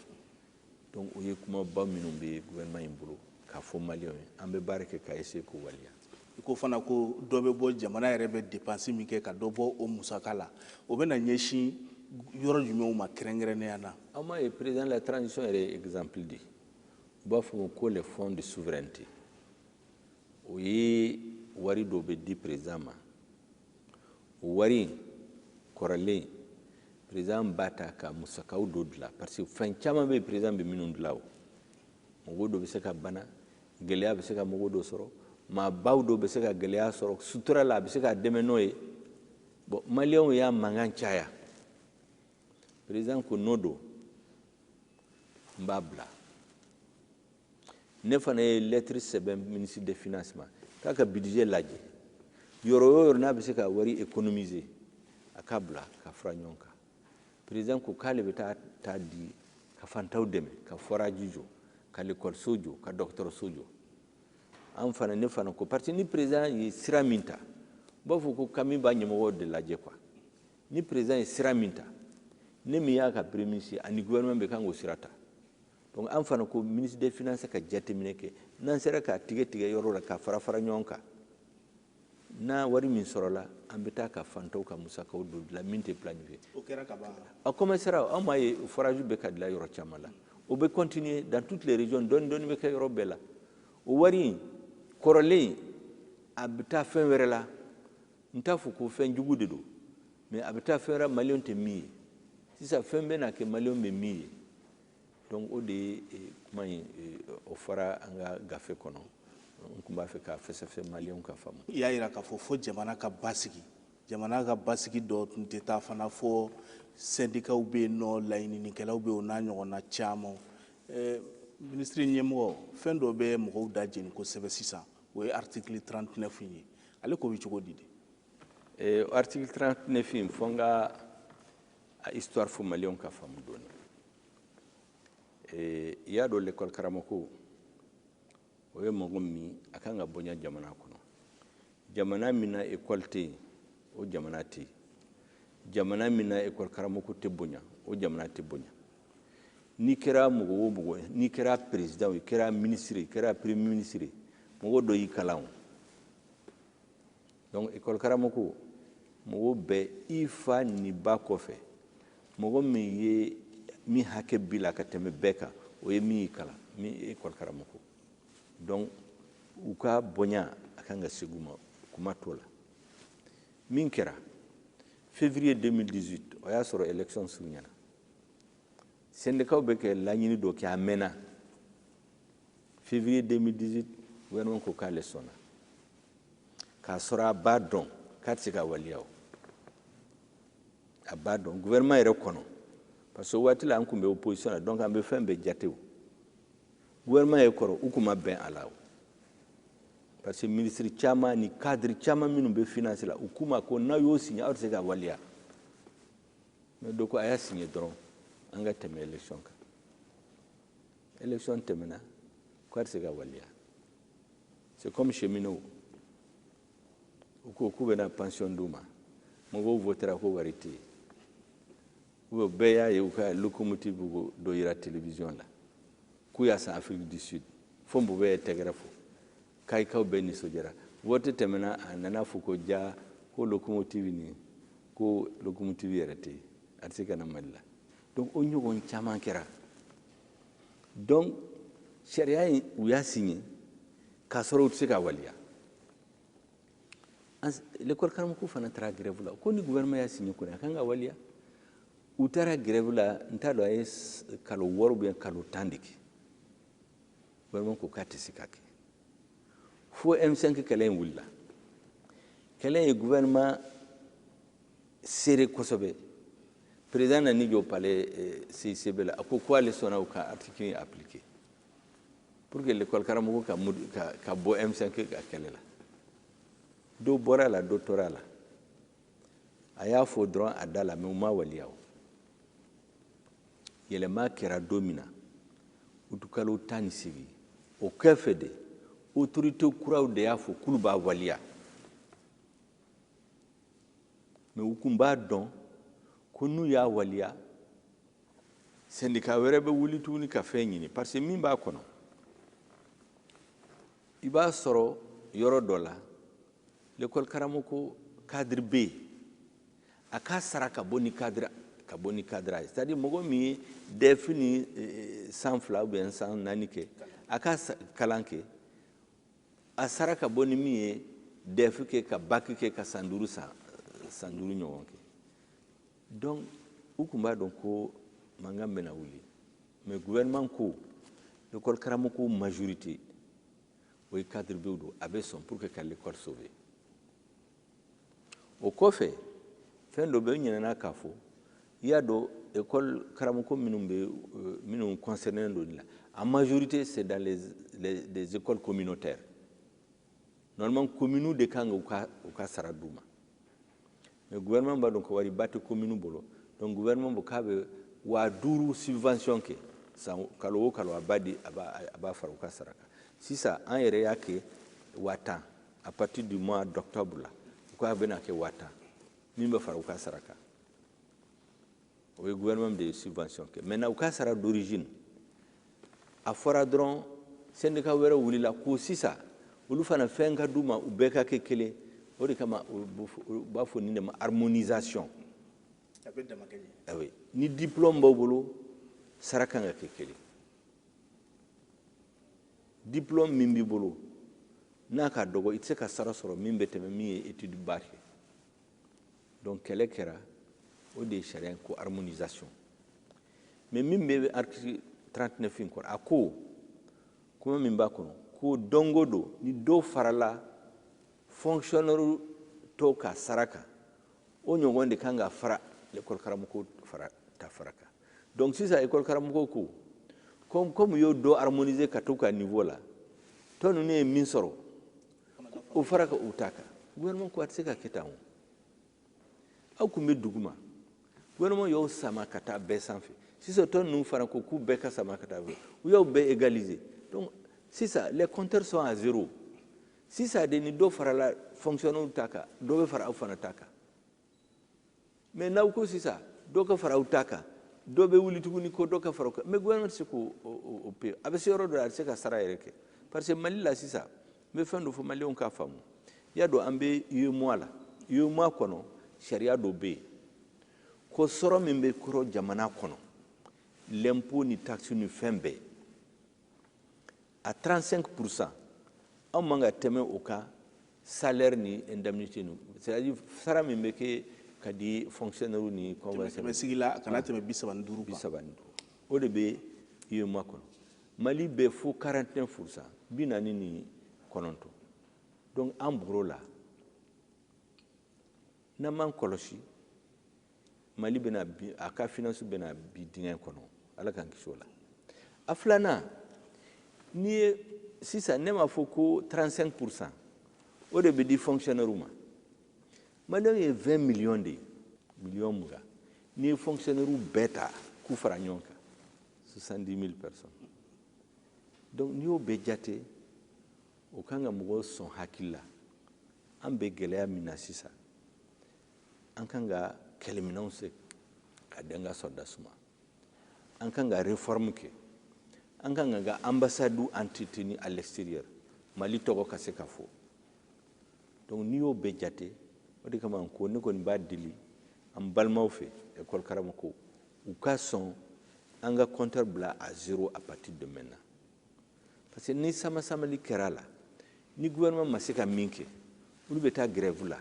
Donc o ye kumaba minnu bɛ gouvernement in bolo k'a fɔ maliyɛnw ye, an bɛ baara kɛ ka essayer k'o waleya. I ko fana ko dɔ bɛ bɔ jamana yɛrɛ bɛ dépense min kɛ, ka dɔ bɔ o musaka la, o bɛ na ɲɛsin yɔrɔ jumɛnw ma kɛrɛnkɛrɛnnenya na? Aw m'a ye, président de la transition yɛrɛ ye exemple di, u b'a fɔ ko les fonds de souveraineté. O ye wari dɔ bɛ di président ma, o wari in kɔrɔlen, président b'a ta ka musakaw dɔ dilan, parce que fɛn caman bɛ yen président bɛ minnu dilan. O mɔgɔw dɔ bɛ se ka bana, gɛlɛya bɛ se ka mɔgɔw dɔ sɔrɔ, maabaw dɔ bɛ se ka gɛlɛya sɔrɔ sutura la, a bɛ se ka dɛmɛ n'o ye. Bon, maliyɛnw y'a mankan caya, président ko n'o don, n b'a bila. Ne fana ye lettre sɛbɛn ministre des Finances ma k'a ka budget lajɛ, yɔrɔ o yɔrɔ n'a bɛ se ka wari économiser, a k'a bila ka fara ɲɔgɔn kan. Président ko k'ale bɛ taa ta di ka fantaw dɛmɛ, ka forage jɔ, ka lekɔliso jɔ, ka dɔgɔtɔrɔso jɔ. An fana, ne fana ko, parce que ni président ye sira min ta, u b'a fɔ ko kami b'a ɲɛmɔgɔw de lajɛ quoi. Ni président ye sira min ta, ne min y'a ka premier ministre ani gouvernement bɛ kan k'o sira ta. Donc an fana ko ministre des Finances ka jateminɛ kɛ, n'an sera k'a tigɛ tigɛ yɔrɔ la, ka fara fara ɲɔgɔn kan, n'a wari min sɔrɔla, an bɛ taa ka fantaw ka musakaw dɔ dilan min tɛ planifié. O kɛra ka ban. A commencera, an m'a ye forage bɛ ka dilan yɔrɔ caman la, o bɛ continuer dans toutes les régions, dɔɔni dɔɔni bɛ kɛ yɔrɔ bɛɛ la. O wari in kɔrɔlen, a bɛ taa fɛn wɛrɛ la. N t'a fɔ ko fɛn jugu de don, mais a bɛ taa fɛn wɛrɛ maliyɛnw tɛ min ye. Sisan fɛn bɛ na kɛ maliyɛnw bɛ min ye. Donc o de ye kuma in, o fɔra an ka gafe kɔnɔ, n tun b'a fɛ k'a fɛsɛfɛsɛ maliyɛnw ka faamu. I y'a yira k'a fɔ fo jamana ka basigi, jamana ka basigi dɔ tun tɛ taa fana fo syndicats bɛ yen nɔ, laɲininikɛlaw bɛ yen, o n'a ɲɔgɔnna caman. Minisiri ɲɛmɔgɔ, fɛn dɔ bɛ mɔgɔw da jeni kosɛbɛ sisan, o ye article 39 in ye. Ale ko bɛ cogo di de? Article 39 in, fo n ka a histoire fɔ maliyɛnw ka faamu dɔɔni. I y'a dɔn, l'école karamɔgɔ, o ye mɔgɔ min a kan ka bonya jamana kɔnɔ. Jamana min na école tɛ yen, o jamana tɛ yen. Jamana min na école karamɔgɔ tɛ bonya, o jamana tɛ bonya. N'i kɛra mɔgɔ o mɔgɔ ye, n'i kɛra président, i kɛra ministre, i kɛra premier ministre, mɔgɔ dɔ y'i kalan o. Donc école karamɔgɔ Mɔgɔw bɛɛ, i fa ni ba kɔfɛ, mɔgɔ min ye min hakɛ b'i la ka tɛmɛ bɛɛ kan, o ye min y'i kalan, min ye école karamɔgɔ. Donc u ka bonya a kan ka segin u ma, kuma t'o la. Min kɛra février 2018, o y'a sɔrɔ élection surunyana, syndicat bɛ kɛ laɲini dɔ kɛ, a mɛnna. Février 2018, gouvernement ko k'ale sɔnna, k'a sɔrɔ a b'a dɔn k'a tɛ se ka waleya. O a b'a dɔn gouvernement yɛrɛ kɔnɔ, parce que o waati la an tun bɛ opposition la, donc an bɛ fɛn bɛɛ jate. O gouvernement yɛrɛ kɔrɔ, u tun ma bɛn a la o, parce que ministre caman ni cadre caman minnu bɛ finance la, u k'u ma ko n'aw y'o signé, aw tɛ se ka waleya. Mais dɔ ko a y'a signé dɔrɔn, an ka tɛmɛ élection kan. Élection tɛmɛna, k'a tɛ se ka waleya. C'est comme cheminots, u ko k'u bɛna pension d'u ma, mɔgɔw votera ko wari tɛ yen. Ou bien bɛɛ y'a ye u ka locomotive dɔ yira télévision la k'u y'a san Afrique du Sud, fo mɔgɔ ye tɛgɛrɛ fɔ, kayikaw bɛɛ nisɔndiyara. Vote tɛmɛna, a nana fɔ ko ja, ko locomotive nin, ko locomotive yɛrɛ tɛ yen, a tɛ se ka na Mali la. Donc o ɲɔgɔn caman kɛra. Donc sariya in, u y'a signé k'a sɔrɔ u tɛ se ka waleya. L'école karamɔgɔ fana taara grève la ko ni gouvernement y'a signé kɔni, a kan ka waleya. U taara grève la, n t'a dɔn a ye kalo 6 ou bien kalo 10 de kɛ. Gouvernement ko k'a tɛ se ka kɛ, fo M5 kɛlɛ in wulila. Kɛlɛ in ye gouvernement serré kosɛbɛ. Président nana jɔ palais CICB la, a ko ko ale sɔnna u ka article in appliquer pour que l'école karamɔgɔ ka bɔ M5 ka kɛlɛ la. Dɔ bɔra a la, dɔ tora a la. A y'a fɔ dɔrɔn a da la, mais u ma waleya. O yɛlɛma kɛra don min na, utukalo 18, o kɔfɛ de autorité kuraw de y'a fɔ k'olu b'a waleya. Mais u kun b'a dɔn ko n'u y'a waleya, syndicat wɛrɛ bɛ wuli tuguni ka fɛn ɲini, parce que min b'a kɔnɔ, i b'a sɔrɔ yɔrɔ dɔ la, l'école karamɔgɔ cadre bɛ yen, a k'a sara ka bɔ ni cadre, ka bɔ ni cadre ye, c'est à dire mɔgɔ min ye DEF ni san 2 ou bien san 4 kɛ, a ka kalan kɛ, a sara ka bɔ ni min ye DEF kɛ, ka bac kɛ, ka san 5, san 5 ɲɔgɔn kɛ. Donc u tun b'a dɔn ko mankan bɛna wuli, mais gouvernement ko l'école karamɔgɔ majorité o ye cadre bɛw don, a bɛ sɔn pour que ka l'école sauver. O kɔfɛ, fɛn dɔ bɛ n ɲinɛna k'a fɔ. I y'a dɔn école karamɔgɔ minnu bɛ, minnu concerné don nin la, en majorité c'est dans les écoles communautaires. Normalement commune de kan ka u ka sara d'u ma, mais gouvernement b'a dɔn ko wariba tɛ commune bolo. Donc gouvernement ko k'a bɛ 5000 subvention kɛ san, kalo o kalo, a b'a di, a b'a fara u ka sara kan. Sisan an yɛrɛ y'a kɛ 10 000 à partir du mois d'octobre la, u k'a bɛna kɛ 10 000 min bɛ fara u ka sara kan. O ye gouvernement de ye subvention kɛ. Maintenant u ka sara d'origine, a fɔra dɔrɔn, syndicat wɛrɛ wulila ko sisan olu fana fɛn ka d'u ma, u bɛɛ ka kɛ kelen. O de kama u b'a fɔ nin de ma harmonisation. A bɛ dama kɛ. Ah oui. Ni diplôme b'aw bolo, sara kan ka kɛ kelen. Diplôme min b'i bolo n'a ka dɔgɔ, i tɛ se ka sara sɔrɔ min bɛ tɛmɛ min ye étude ba kɛ. Donc kɛlɛ kɛra, o de ye sariya in ko harmonisation. Mais min bɛ article 39 in kɔnɔ, a ko kuma min b'a kɔnɔ ko don o don ni dɔ farala fonctionnaire tɔw ka sara kan, o ɲɔgɔn de kan ka fara l'école karamɔgɔ fara ta fara kan. Donc sisan école karamɔgɔ ko comme y'o dɔ harmoniser ka to ka niveau la, tɔ ninnu ye min sɔrɔ, o fara ka u ta kan. Gouvernement ko a tɛ se ka kɛ tan. O aw kun bɛ dugu ma, gouvernement y'aw sama ka taa bɛɛ sanfɛ. Sisan tɔ ninnu fana ko k'u bɛɛ ka sama ka taa bɛɛ, u y'aw bɛɛ égaliser. Donc sisan les compteurs sont à zéro. Sisan de ni dɔ farala fonctionnaire ta kan, dɔ bɛ fara aw fana ta kan. Mais n'aw ko sisan dɔ ka fara aw ta kan, dɔ bɛ wuli tuguni ko dɔ ka fara o kan. Mais gouvernement tɛ se k'o o payer. A bɛ se yɔrɔ dɔ la, a tɛ se ka sara yɛrɛ kɛ, parce que Mali la sisan, n bɛ fɛn dɔ fɔ maliyɛnw k'a faamu. I y'a dɔn an bɛ UEMOA la. UEMOA kɔnɔ, Sariya dɔ bɛ yen ko sɔrɔ min bɛ kɔrɔ jamana kɔnɔ, l'impôt ni taxe ni fɛn bɛɛ, à 35%, anw man ka tɛmɛ o kan, salaire ni indemnité ni, c'est-à-dire sara min bɛ kɛ ka di fonctionnaire ni conventionnaire. Sigi la, a kana tɛmɛ 35 kan. 35, o de bɛ UEMOA kɔnɔ. Mali bɛ fo 41%, 49. Donc an bɔr'o la. N'an m'an kɔlɔsi, Mali bɛna bi, a ka finance bɛna bi dingɛ kɔnɔ. Ala k'an kisi o la. A filanan, n'i ye sisan, ne m'a fɔ ko 35%, o de bɛ di fonctionnaire ma. Maliyɛnw ye 20 millions de ye, miliyɔn 20. N'i ye fonctionnaire bɛɛ ta k'u fara ɲɔgɔn kan, 70 000 personnes. Donc n'i y'o bɛɛ jate, o kan ka mɔgɔw sɔn hakili la. An bɛ gɛlɛya min na sisan, an kan ka kɛlɛminɛnw se ka di an ka sɔrɔdasiw ma, an kan ka réforme kɛ, an kan ka ambassade entretenir à l'extérieur, Mali tɔgɔ ka se ka fɔ. Donc n'i y'o bɛɛ jate, o de kama ko ne kɔni b'a deli an balimaw fɛ, école karamɔgɔw, u ka sɔn an ka compteur bila à zéro à partir de maintenant. Parce que ni sama-samali kɛra a la, ni gouvernement ma se ka min kɛ, olu bɛ taa grève la,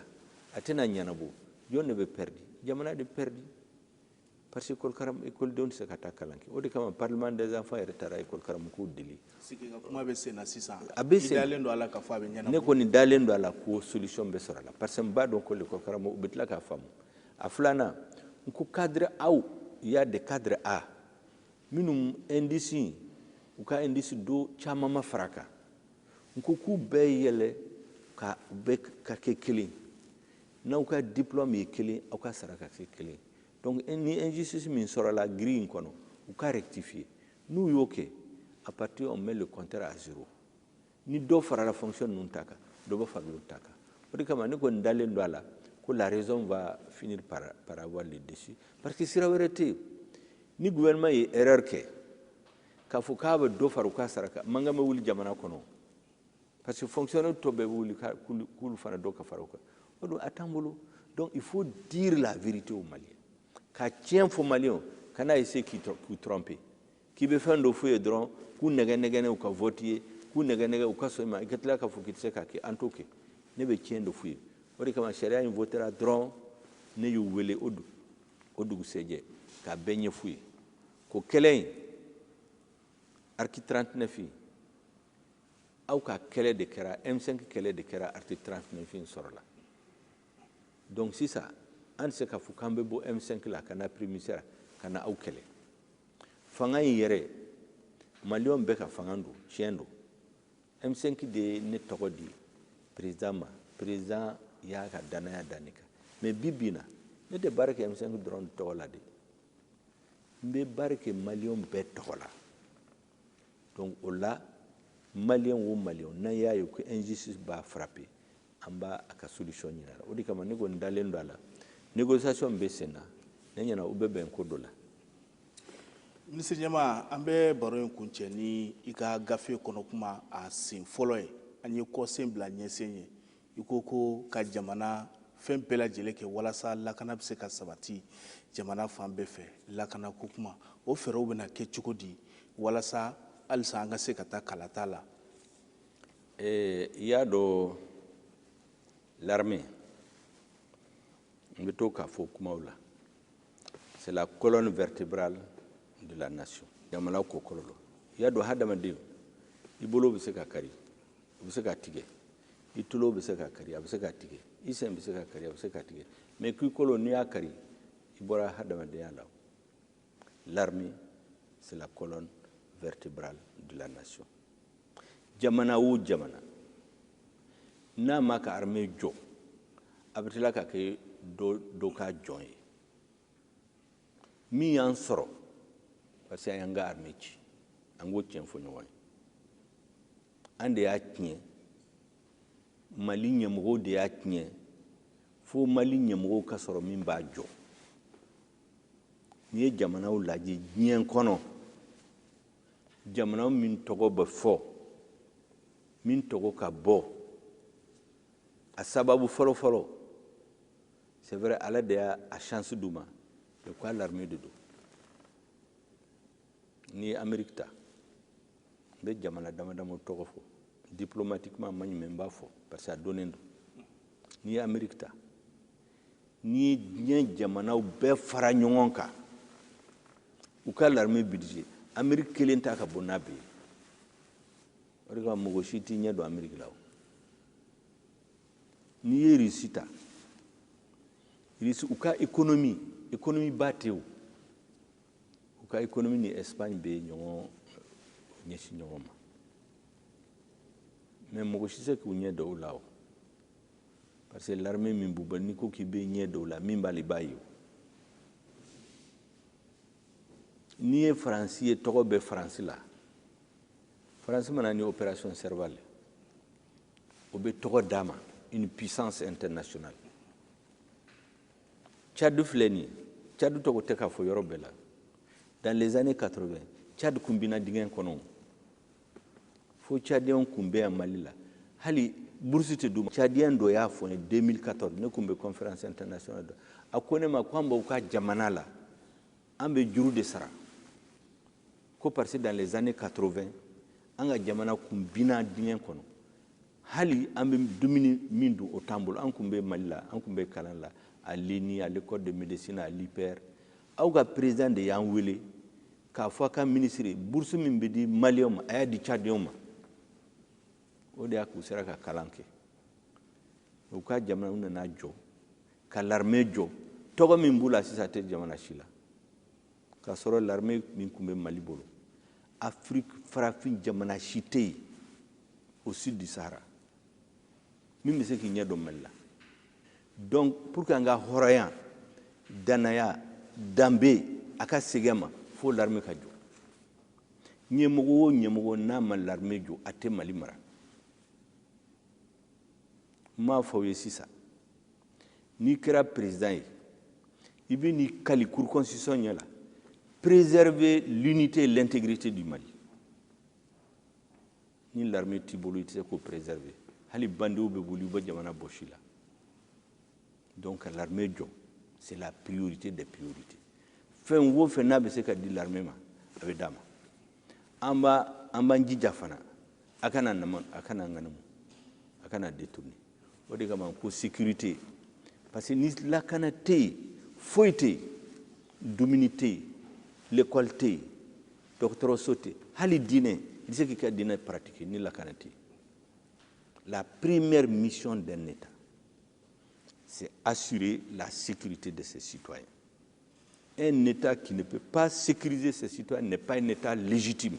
a tɛna ɲɛnabɔ. Jɔn de bɛ perdi? Jamana de perdi, parce que école karam, école denw tɛ se ka taa kalan kɛ. O de kama Parlement des enfants yɛrɛ taara école karamɔgɔw deli. Sigi ka kuma bɛ sen na sisan. A bɛ sen. I dalen don a la k'a fɔ a bɛ ɲɛnabɔ? Ne kɔni dalen don a la ko solution bɛ sɔrɔ a la, parce que n b'a dɔn ko l'école karamɔgɔ, u bɛ tila k'a faamu. A filanan, n ko cadre A, il y a des cadres A minnu indice, u ka indice dɔ caman ma fara a kan. N ko k'u bɛɛ yɛlɛ ka u bɛɛ ka kɛ kelen, n'aw ka diplôme ye kelen, aw ka sara ka kɛ kelen. Donc ni injustice min sɔrɔla grille in kɔnɔ, u ka rectifier. N'u y'o kɛ, à partir, on met le compteur à zéro. Ni dɔ farala fonction ninnu ta kan, dɔ bɛ fara olu ta kan. O de kama ne kɔni dalen don a la ko la raison va finir par avoir le dessus, parce que sira wɛrɛ tɛ yen. Ni gouvernement ye erreur kɛ k'a fɔ k'a bɛ dɔ fara u ka sara kan, mankan bɛ wuli jamana kɔnɔ, parce que fonctionnaire tɔ bɛɛ bɛ wuli k'olu fana dɔ ka fara u kan. O don a t'an bolo. Donc il faut dire la vérité aux Maliens, ka tiɲɛ fɔ Maliyɛnw, kana essayer k'u tromper, k'i bɛ fɛn dɔ f'u ye dɔrɔn k'u nɛgɛ nɛgɛ u ka vote ye, k'u nɛgɛ nɛgɛ u ka sɔn i ma, i ka tila k'a fɔ k'i tɛ se k'a kɛ. An t'o kɛ. Ne bɛ tiɲɛ dɔ f'u ye. O de kama sariya in votera dɔrɔn, ne y'u wele o dugusɛjɛ k'a bɛɛ ɲɛf'u ye ko kɛlɛ in, article 39 in, aw ka kɛlɛ de kɛra, M5 kɛlɛ de kɛra, article 39 in sɔrɔla. Donc sisan an tɛ se k'a fɔ k'an bɛ bɔ M5 la ka na premier ka na aw kɛlɛ. Fanga in yɛrɛ, Maliyɛnw bɛɛ ka fanga don, tiɲɛ don. M5 de ye ne tɔgɔ di président ma, président y'a ka danaya da ne kan. Mais bi bi in na, ne tɛ baara kɛ M5 dɔrɔn tɔgɔ la dɛ, n bɛ baara kɛ Maliyɛnw bɛɛ tɔgɔ la. Donc o la, Maliyɛn o Maliyɛn n'an y'a ye ko injustice b'a frapper, an b'a a ka solution ɲini a la. O de kama ne kɔni dalen don a la, négociation bɛ sen na, ne ɲɛna u bɛ bɛn ko dɔ la. Minisiri ɲɛmaa, an bɛ baro in kuncɛ ni i ka gafe kɔnɔ kuma a sen fɔlɔ ye. An ye kɔsen bila ɲɛsen ye. I ko ko ka jamana fɛn bɛɛ lajɛlen kɛ walasa lakana bɛ se ka sabati jamana fan bɛɛ fɛ. Lakana ko kuma, o fɛɛrɛw bɛna kɛ cogo di walasa halisa an ka se ka taa kalata la? I y'a dɔn, l'armée, n bɛ to k'a fɔ kumaw la, c'est la colonne vertébrale de la nation. Jamana ko kɔlɔlɔ, i y'a dɔn, hadamaden, i bolo bɛ se ka kari, o bɛ se ka tigɛ, i tulo bɛ se ka kari, a bɛ se ka tigɛ, i sen bɛ se ka kari, a bɛ se ka tigɛ, mais k'i kolo, n'i y'a kari, i bɔra hadamadenya la. L'armée, c'est la colonne vertébrale de la nation. Jamana o jamana n'a ma ka armée jɔ, a bɛ tila ka kɛ dɔ dɔ ka jɔn ye. Min y'an sɔrɔ, parce que an y'an ka armée ci, an k'o tiɲɛ fɔ ɲɔgɔn ye, an de y'a tiɲɛ. Mali ɲɛmɔgɔw de y'a tiɲɛ. Fo Mali ɲɛmɔgɔw ka sɔrɔ min b'a jɔ. N'i ye jamanaw lajɛ diɲɛ kɔnɔ, jamana min tɔgɔ bɛ fɔ, min tɔgɔ ka bɔ, a sababu fɔlɔ-fɔlɔ, C'est vrai, Ala de y'a chance d'u ma, mais ko l'armée de don. N'i ye Amérique ta, n bɛ jamana dama dama tɔgɔ fɔ diplomatiquement, ma ɲi, mais n b'a fɔ parce que a donnen don. N'i ye Amérique ta, n'i ye diɲɛ jamanaw bɛɛ fara ɲɔgɔn kan, u ka l'armée budget, Amérique kelen ta ka bon n'a bɛɛ ye. O de kama mɔgɔ si t'i ɲɛ don Amérique la. O n'i ye Russie ta, Russie, u ka économie, économie ba tɛ o, u ka économie ni Espagne bɛ ɲɔgɔn ɲɛsin ɲɔgɔn ma, mais mɔgɔ si tɛ se k'u ɲɛ don o la o, parce que l'armée min b'u bolo, n'i ko k'i bɛ ɲɛ don o la, min b'a la, i b'a ye o. N'i ye Faransi ye, tɔgɔ bɛ Faransi la. Faransi mana ni opération Serval, o bɛ tɔgɔ d'a ma, une puissance internationale. Tchad filɛ nin ye, Tchad tɔgɔ tɛ ka fɔ yɔrɔ bɛɛ la. Dans les années 80, Tchad kun binna dingɛ kɔnɔ, fo Tchadien kun bɛ yan Mali la, hali bourse tɛ d'u ma. Tchadien dɔ y'a fɔ n ye 2014, ne kun bɛ conférence internationale dɔ, a ko ne ma ko an b'aw ka jamana la, an bɛ juru de sara, ko parce que dans les années 80, an ka jamana kun binna dingɛ kɔnɔ, hali an bɛ dumuni min dun, o t'an bolo. An kun bɛ Mali la, an kun bɛ kalan la à l'ENI, à l'école de médecine, à l'IPR. Aw ka président de y'an wele k'a fɔ a ka ministre, bourse min bɛ di Maliyɛnw ma, a y'a di Tchadiyɛnw ma. O de y'a k'u sera ka kalan kɛ. U ka jamana, u nana jɔ ka l'armée jɔ. Tɔgɔ min b'u la sisan tɛ jamana si la, k'a sɔrɔ l'armée min tun bɛ Mali bolo, Afrique farafin jamana si tɛ yen au sud du Sahara min bɛ se k'i ɲɛ dɔn Mali la. Donc pour que an ka hɔrɔnya, danaya, danbe a ka segin a ma, fo l'armée ka jɔ. Ɲɛmɔgɔ o ɲɛmɔgɔ n'a ma l'armée jɔ, a tɛ Mali mara. N m'a fɔ aw ye sisan, n'i kɛra président ye, i bɛ n'i kali cour constitution ɲɛ la, préserver l'unité et l'intégrité du Mali. Ni l'armée t'i bolo, i tɛ se k'o préserver. Hali bandiw bɛ wuli, u bɛ jamana bɔsi la. Donc l'armée jɔ, c'est la priorité des priorités. Fɛn o fɛn n'a bɛ se ka di l'armée ma, a bɛ d'a ma. An b'a an b'an jija fana, a kana nama, a kana ŋanamu, a kana détourner. O de kama ko sécurité, parce que ni lakana tɛ yen, foyi tɛ yen, dumuni tɛ yen, l'école tɛ yen, dɔgɔtɔrɔso tɛ yen, hali diinɛ, i tɛ se k'i ka diinɛ pratiquer ni lakana tɛ yen. La première mission d'un État, c'est assurer la sécurité de ses citoyens. Un État qui ne peut pas sécuriser ses citoyens n'est pas un État légitime.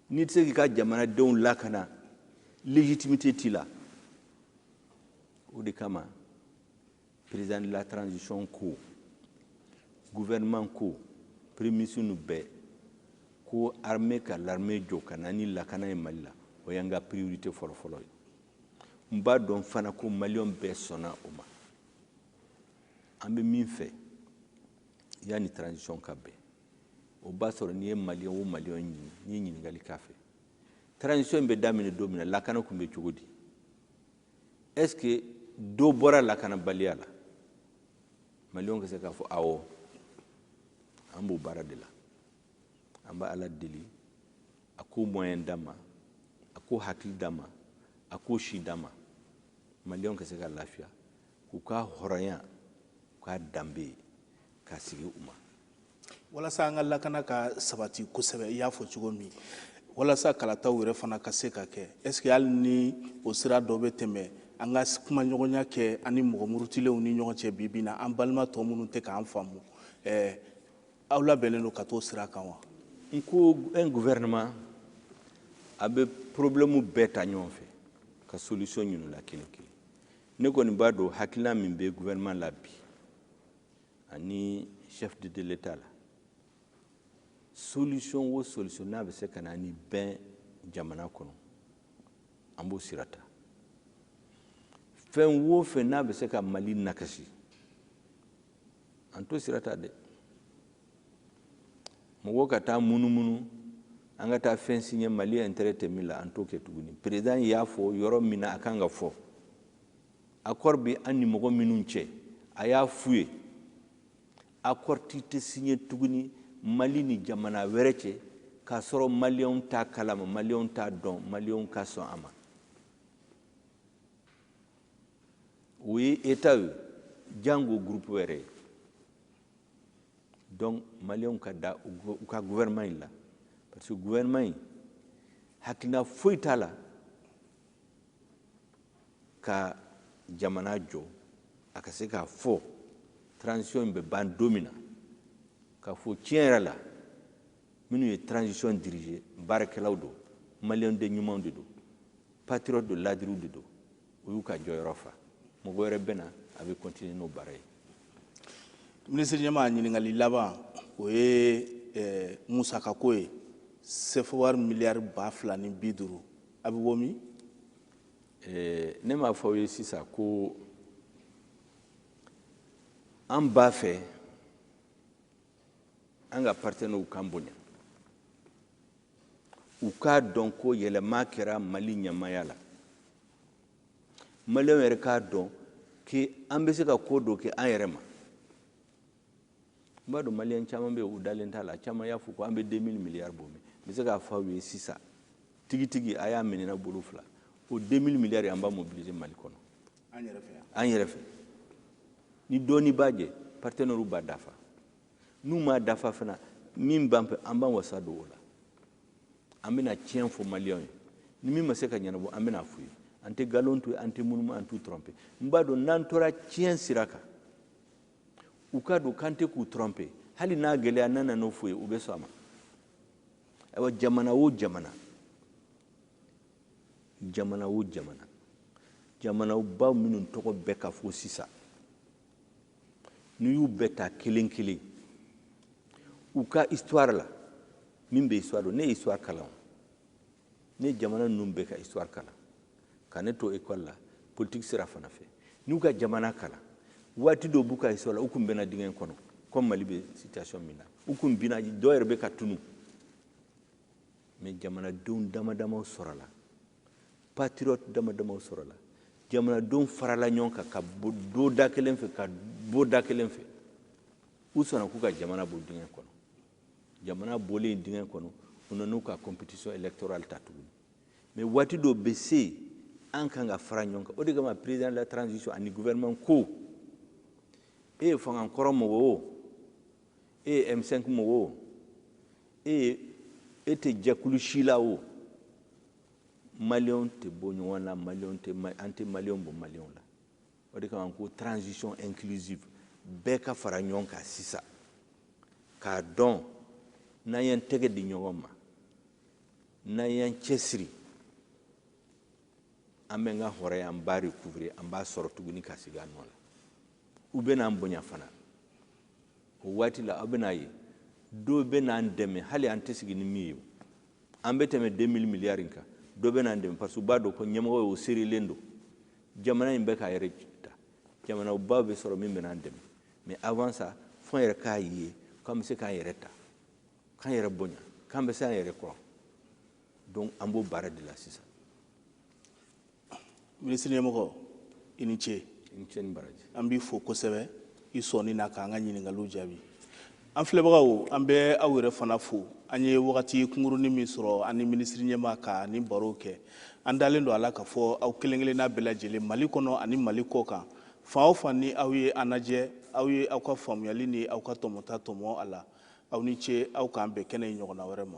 N'i tɛ se k'i ka jamanadenw lakana, légitimité t'i la. O de kama président de la transition ko, gouvernement ko, premier ministre nu bɛɛ ko armée ka l'armée jɔ ka na ni lakana ye Mali la, o y'an ka priorité fɔlɔ-fɔlɔ ye. N b'a dɔn fana ko Maliyɛn bɛɛ sɔnna o ma. An bɛ min fɛ, yanni transition ka bɛn, o b'a sɔrɔ n'i ye Maliyɛn o Maliyɛn ɲini, n'i ye ɲininkali k'a fɛ, transition bɛ daminɛ don min na, lakana tun bɛ cogo di? Est ce que dɔ bɔra lakanabaliya la? Maliyɛnw ka se k'a fɔ awɔ. An b'o baara de la. An bɛ Ala deli, a k'o moyen d'an ma, a k'o hakili d'an ma, a k'o si d'an ma, Maliyɛnw ka se ka lafiya, k'u ka hɔrɔnya, u ka danbe ka sigi u ma. Walasa an ka lakana ka sabati kosɛbɛ, i y'a fɔ cogo min, walasa kalataw yɛrɛ fana ka se ka kɛ, est ce que hali ni o sira dɔ bɛ tɛmɛ, an ka kumaɲɔgɔnya kɛ an ni mɔgɔ murutilenw ni ɲɔgɔn cɛ bi bi in na, an balima tɔ minnu tɛ k'an faamu, aw labɛnnen don ka t'o sira kan wa? N ko un gouvernement a bɛ problème bɛɛ ta ɲɔgɔn fɛ ka solution ɲini o la kelen kelen. Ne kɔni b'a dɔn, hakilina min bɛ gouvernement la bi ani chef de l'État la, solution o solution n'a bɛ se ka na ni bɛn jamana kɔnɔ, an b'o sira ta. Fɛn o fɛn n'a bɛ se ka Mali nakasi, an t'o sira ta dɛ. Mɔgɔw ka taa munumunu, an ka taa fɛn signer Mali intérêt tɛ min la, an t'o kɛ tuguni. Président y'a fɔ yɔrɔ min na a kan ka fɔ, accord bɛ an ni mɔgɔ minnu cɛ, A y'a f'u ye, accord tɛ signé tuguni Mali ni jamana wɛrɛ cɛ k'a sɔrɔ maliyɛnw t'a kalama, maliyɛnw t'a dɔn, maliyɛnw ka sɔn a ma. O ye état ye, jango groupe wɛrɛ ye. Donc maliyɛnw ka da u ka gouvernement in la, parce que gouvernement in hakilina foyi t'a la ka jamana jɔ. A ka se k'a fɔ transition in bɛ ban don min na, k'a fɔ tiɲɛ yɛrɛ la minnu ye transition diriger, baarakɛlaw don, maliyɛn den ɲumanw de don, patriote don, ladiriw de don, u y'u ka jɔyɔrɔ fa. Mɔgɔ wɛrɛ bɛ na, a bɛ continuer n'o baara ye. Minisiri ɲɛmaa, ɲininkali laban, o ye musakako ye. CFA wari miliyari 2050, a bɛ bɔ min? Ne m'a fɔ aw ye sisan ko an b'a fɛ an ka partenaires k'an bonya, u k'a dɔn ko yɛlɛma kɛra Mali ɲɛmaaya la. Maliyɛnw yɛrɛ k'a dɔn ke an bɛ se ka ko dɔ kɛ an yɛrɛ ma. N b'a dɔn maliyɛn caman bɛ yen, u dalen t'a la. Caman y'a fɔ ko an bɛ 2000 milliards bɔ min. N bɛ se k'a fɔ aw ye sisan tigitigi, a y'a minɛ bolo fila, o 2000 milliards an b'a mobiliser Mali kɔnɔ. An yɛrɛ fɛ yan. An yɛrɛ fɛ. Ni dɔɔni b'a jɛ, partenaires b'a dafa. N'u m'a dafa fana, min b'an fɛ, an b'an wasa don o la. An bɛna tiɲɛ fɔ maliyɛnw ye. Ni min ma se ka ɲɛnabɔ, an bɛna f'u ye. An tɛ nkalon to yen, an tɛ munumunu, an t'u tromper. N b'a dɔn n'an tora tiɲɛ sira kan, u k'a dɔn k'an tɛ k'u tromper. Hali n'a gɛlɛya, n'an nan'o f'u ye, u bɛ sɔn a ma. Ayiwa, jamana o jamana, jamana o jamana, jamanabaw minnu tɔgɔ bɛɛ ka fɔ sisan, n'i y'u bɛɛ ta kelen kelen, u ka histoire la, min bɛ histoire dɔn, ne ye histoire kalan o. Ne ye jamana ninnu bɛɛ ka histoire kalan, ka ne to école la, politique sira fana fɛ. N'u ka jamana kalan, waati dɔw b'u ka histoire la, u kun bɛnna dingɛ kɔnɔ, comme Mali bɛ situation min na, u kun binna, dɔw yɛrɛ bɛ ka tunu. Mais jamanadenw dama damaw sɔrɔla, patriote dama damaw sɔrɔla, jamanadenw farala ɲɔgɔn kan ka bɔ do da kelen fɛ, ka bɔ da kelen fɛ, u sɔnna k'u ka jamana bɔ dingɛ kɔnɔ. Jamana bɔlen dingɛ kɔnɔ, u nan'u ka compétition électorale ta tuguni. Mais waati dɔw bɛ se, an kan ka fara ɲɔgɔn kan. O de kama président de la transition ani gouvernement ko, e ye fanga kɔrɔ mɔgɔ o, e ye M5 mɔgɔ o, e tɛ jɛkulu si la o, maliyɛnw tɛ bɔ ɲɔgɔn na, maliyɛnw tɛ, an tɛ maliyɛnw bɔ maliyɛnw la. O de kama ko transition inclusive, bɛɛ ka fara ɲɔgɔn kan sisan, k'a dɔn n'an y'an tɛgɛ di ɲɔgɔn ma, n'an y'an cɛsiri, an bɛ n ka hɔrɔnya, an b'a recouvrer, an b'a sɔrɔ tuguni ka segin a nɔ la. U bɛ n'an bonya fana. O waati la, aw bɛn'a ye dɔw bɛ n'an dɛmɛ, hali an tɛ sigi ni min ye o. An bɛ tɛmɛ 2000 milliards in kan, dɔ bɛ n'an dɛmɛ parce que u b'a dɔn ko ɲɛmɔgɔ y'o seerelen don. Jamana in bɛ k'a yɛrɛ ta, jamanabaw bɛ sɔrɔ min bɛ n'an dɛmɛ. Mais avant ça, fo an yɛrɛ k'a ye k'an bɛ se k'an yɛrɛ ta, k'an yɛrɛ bonya, k'an bɛ se an yɛrɛ kɔrɔ. Donc an b'o baara de la sisan. Minisiri ɲɛmɔgɔ, i ni ce. I ni ce ni baraji. An b'i fo kosɛbɛ i sɔnni na k'an ka ɲininkaliw jaabi. An filɛbagaw, an bɛ aw yɛrɛ fana fo. An ye wagati kunkurunin min sɔrɔ an ni minisiri ɲɛmaa ka ni baro kɛ, an dalen don a la k'a fɔ aw kelen kelenna bɛɛ lajɛlen Mali kɔnɔ ani Mali kɔ kan, fan o fan ni aw ye an lajɛ, aw ye aw ka faamuyali ni aw ka tɔmɔta tɔmɔ a la. Aw ni ce, aw k'an bɛn kɛnɛ in ɲɔgɔnna wɛrɛ ma.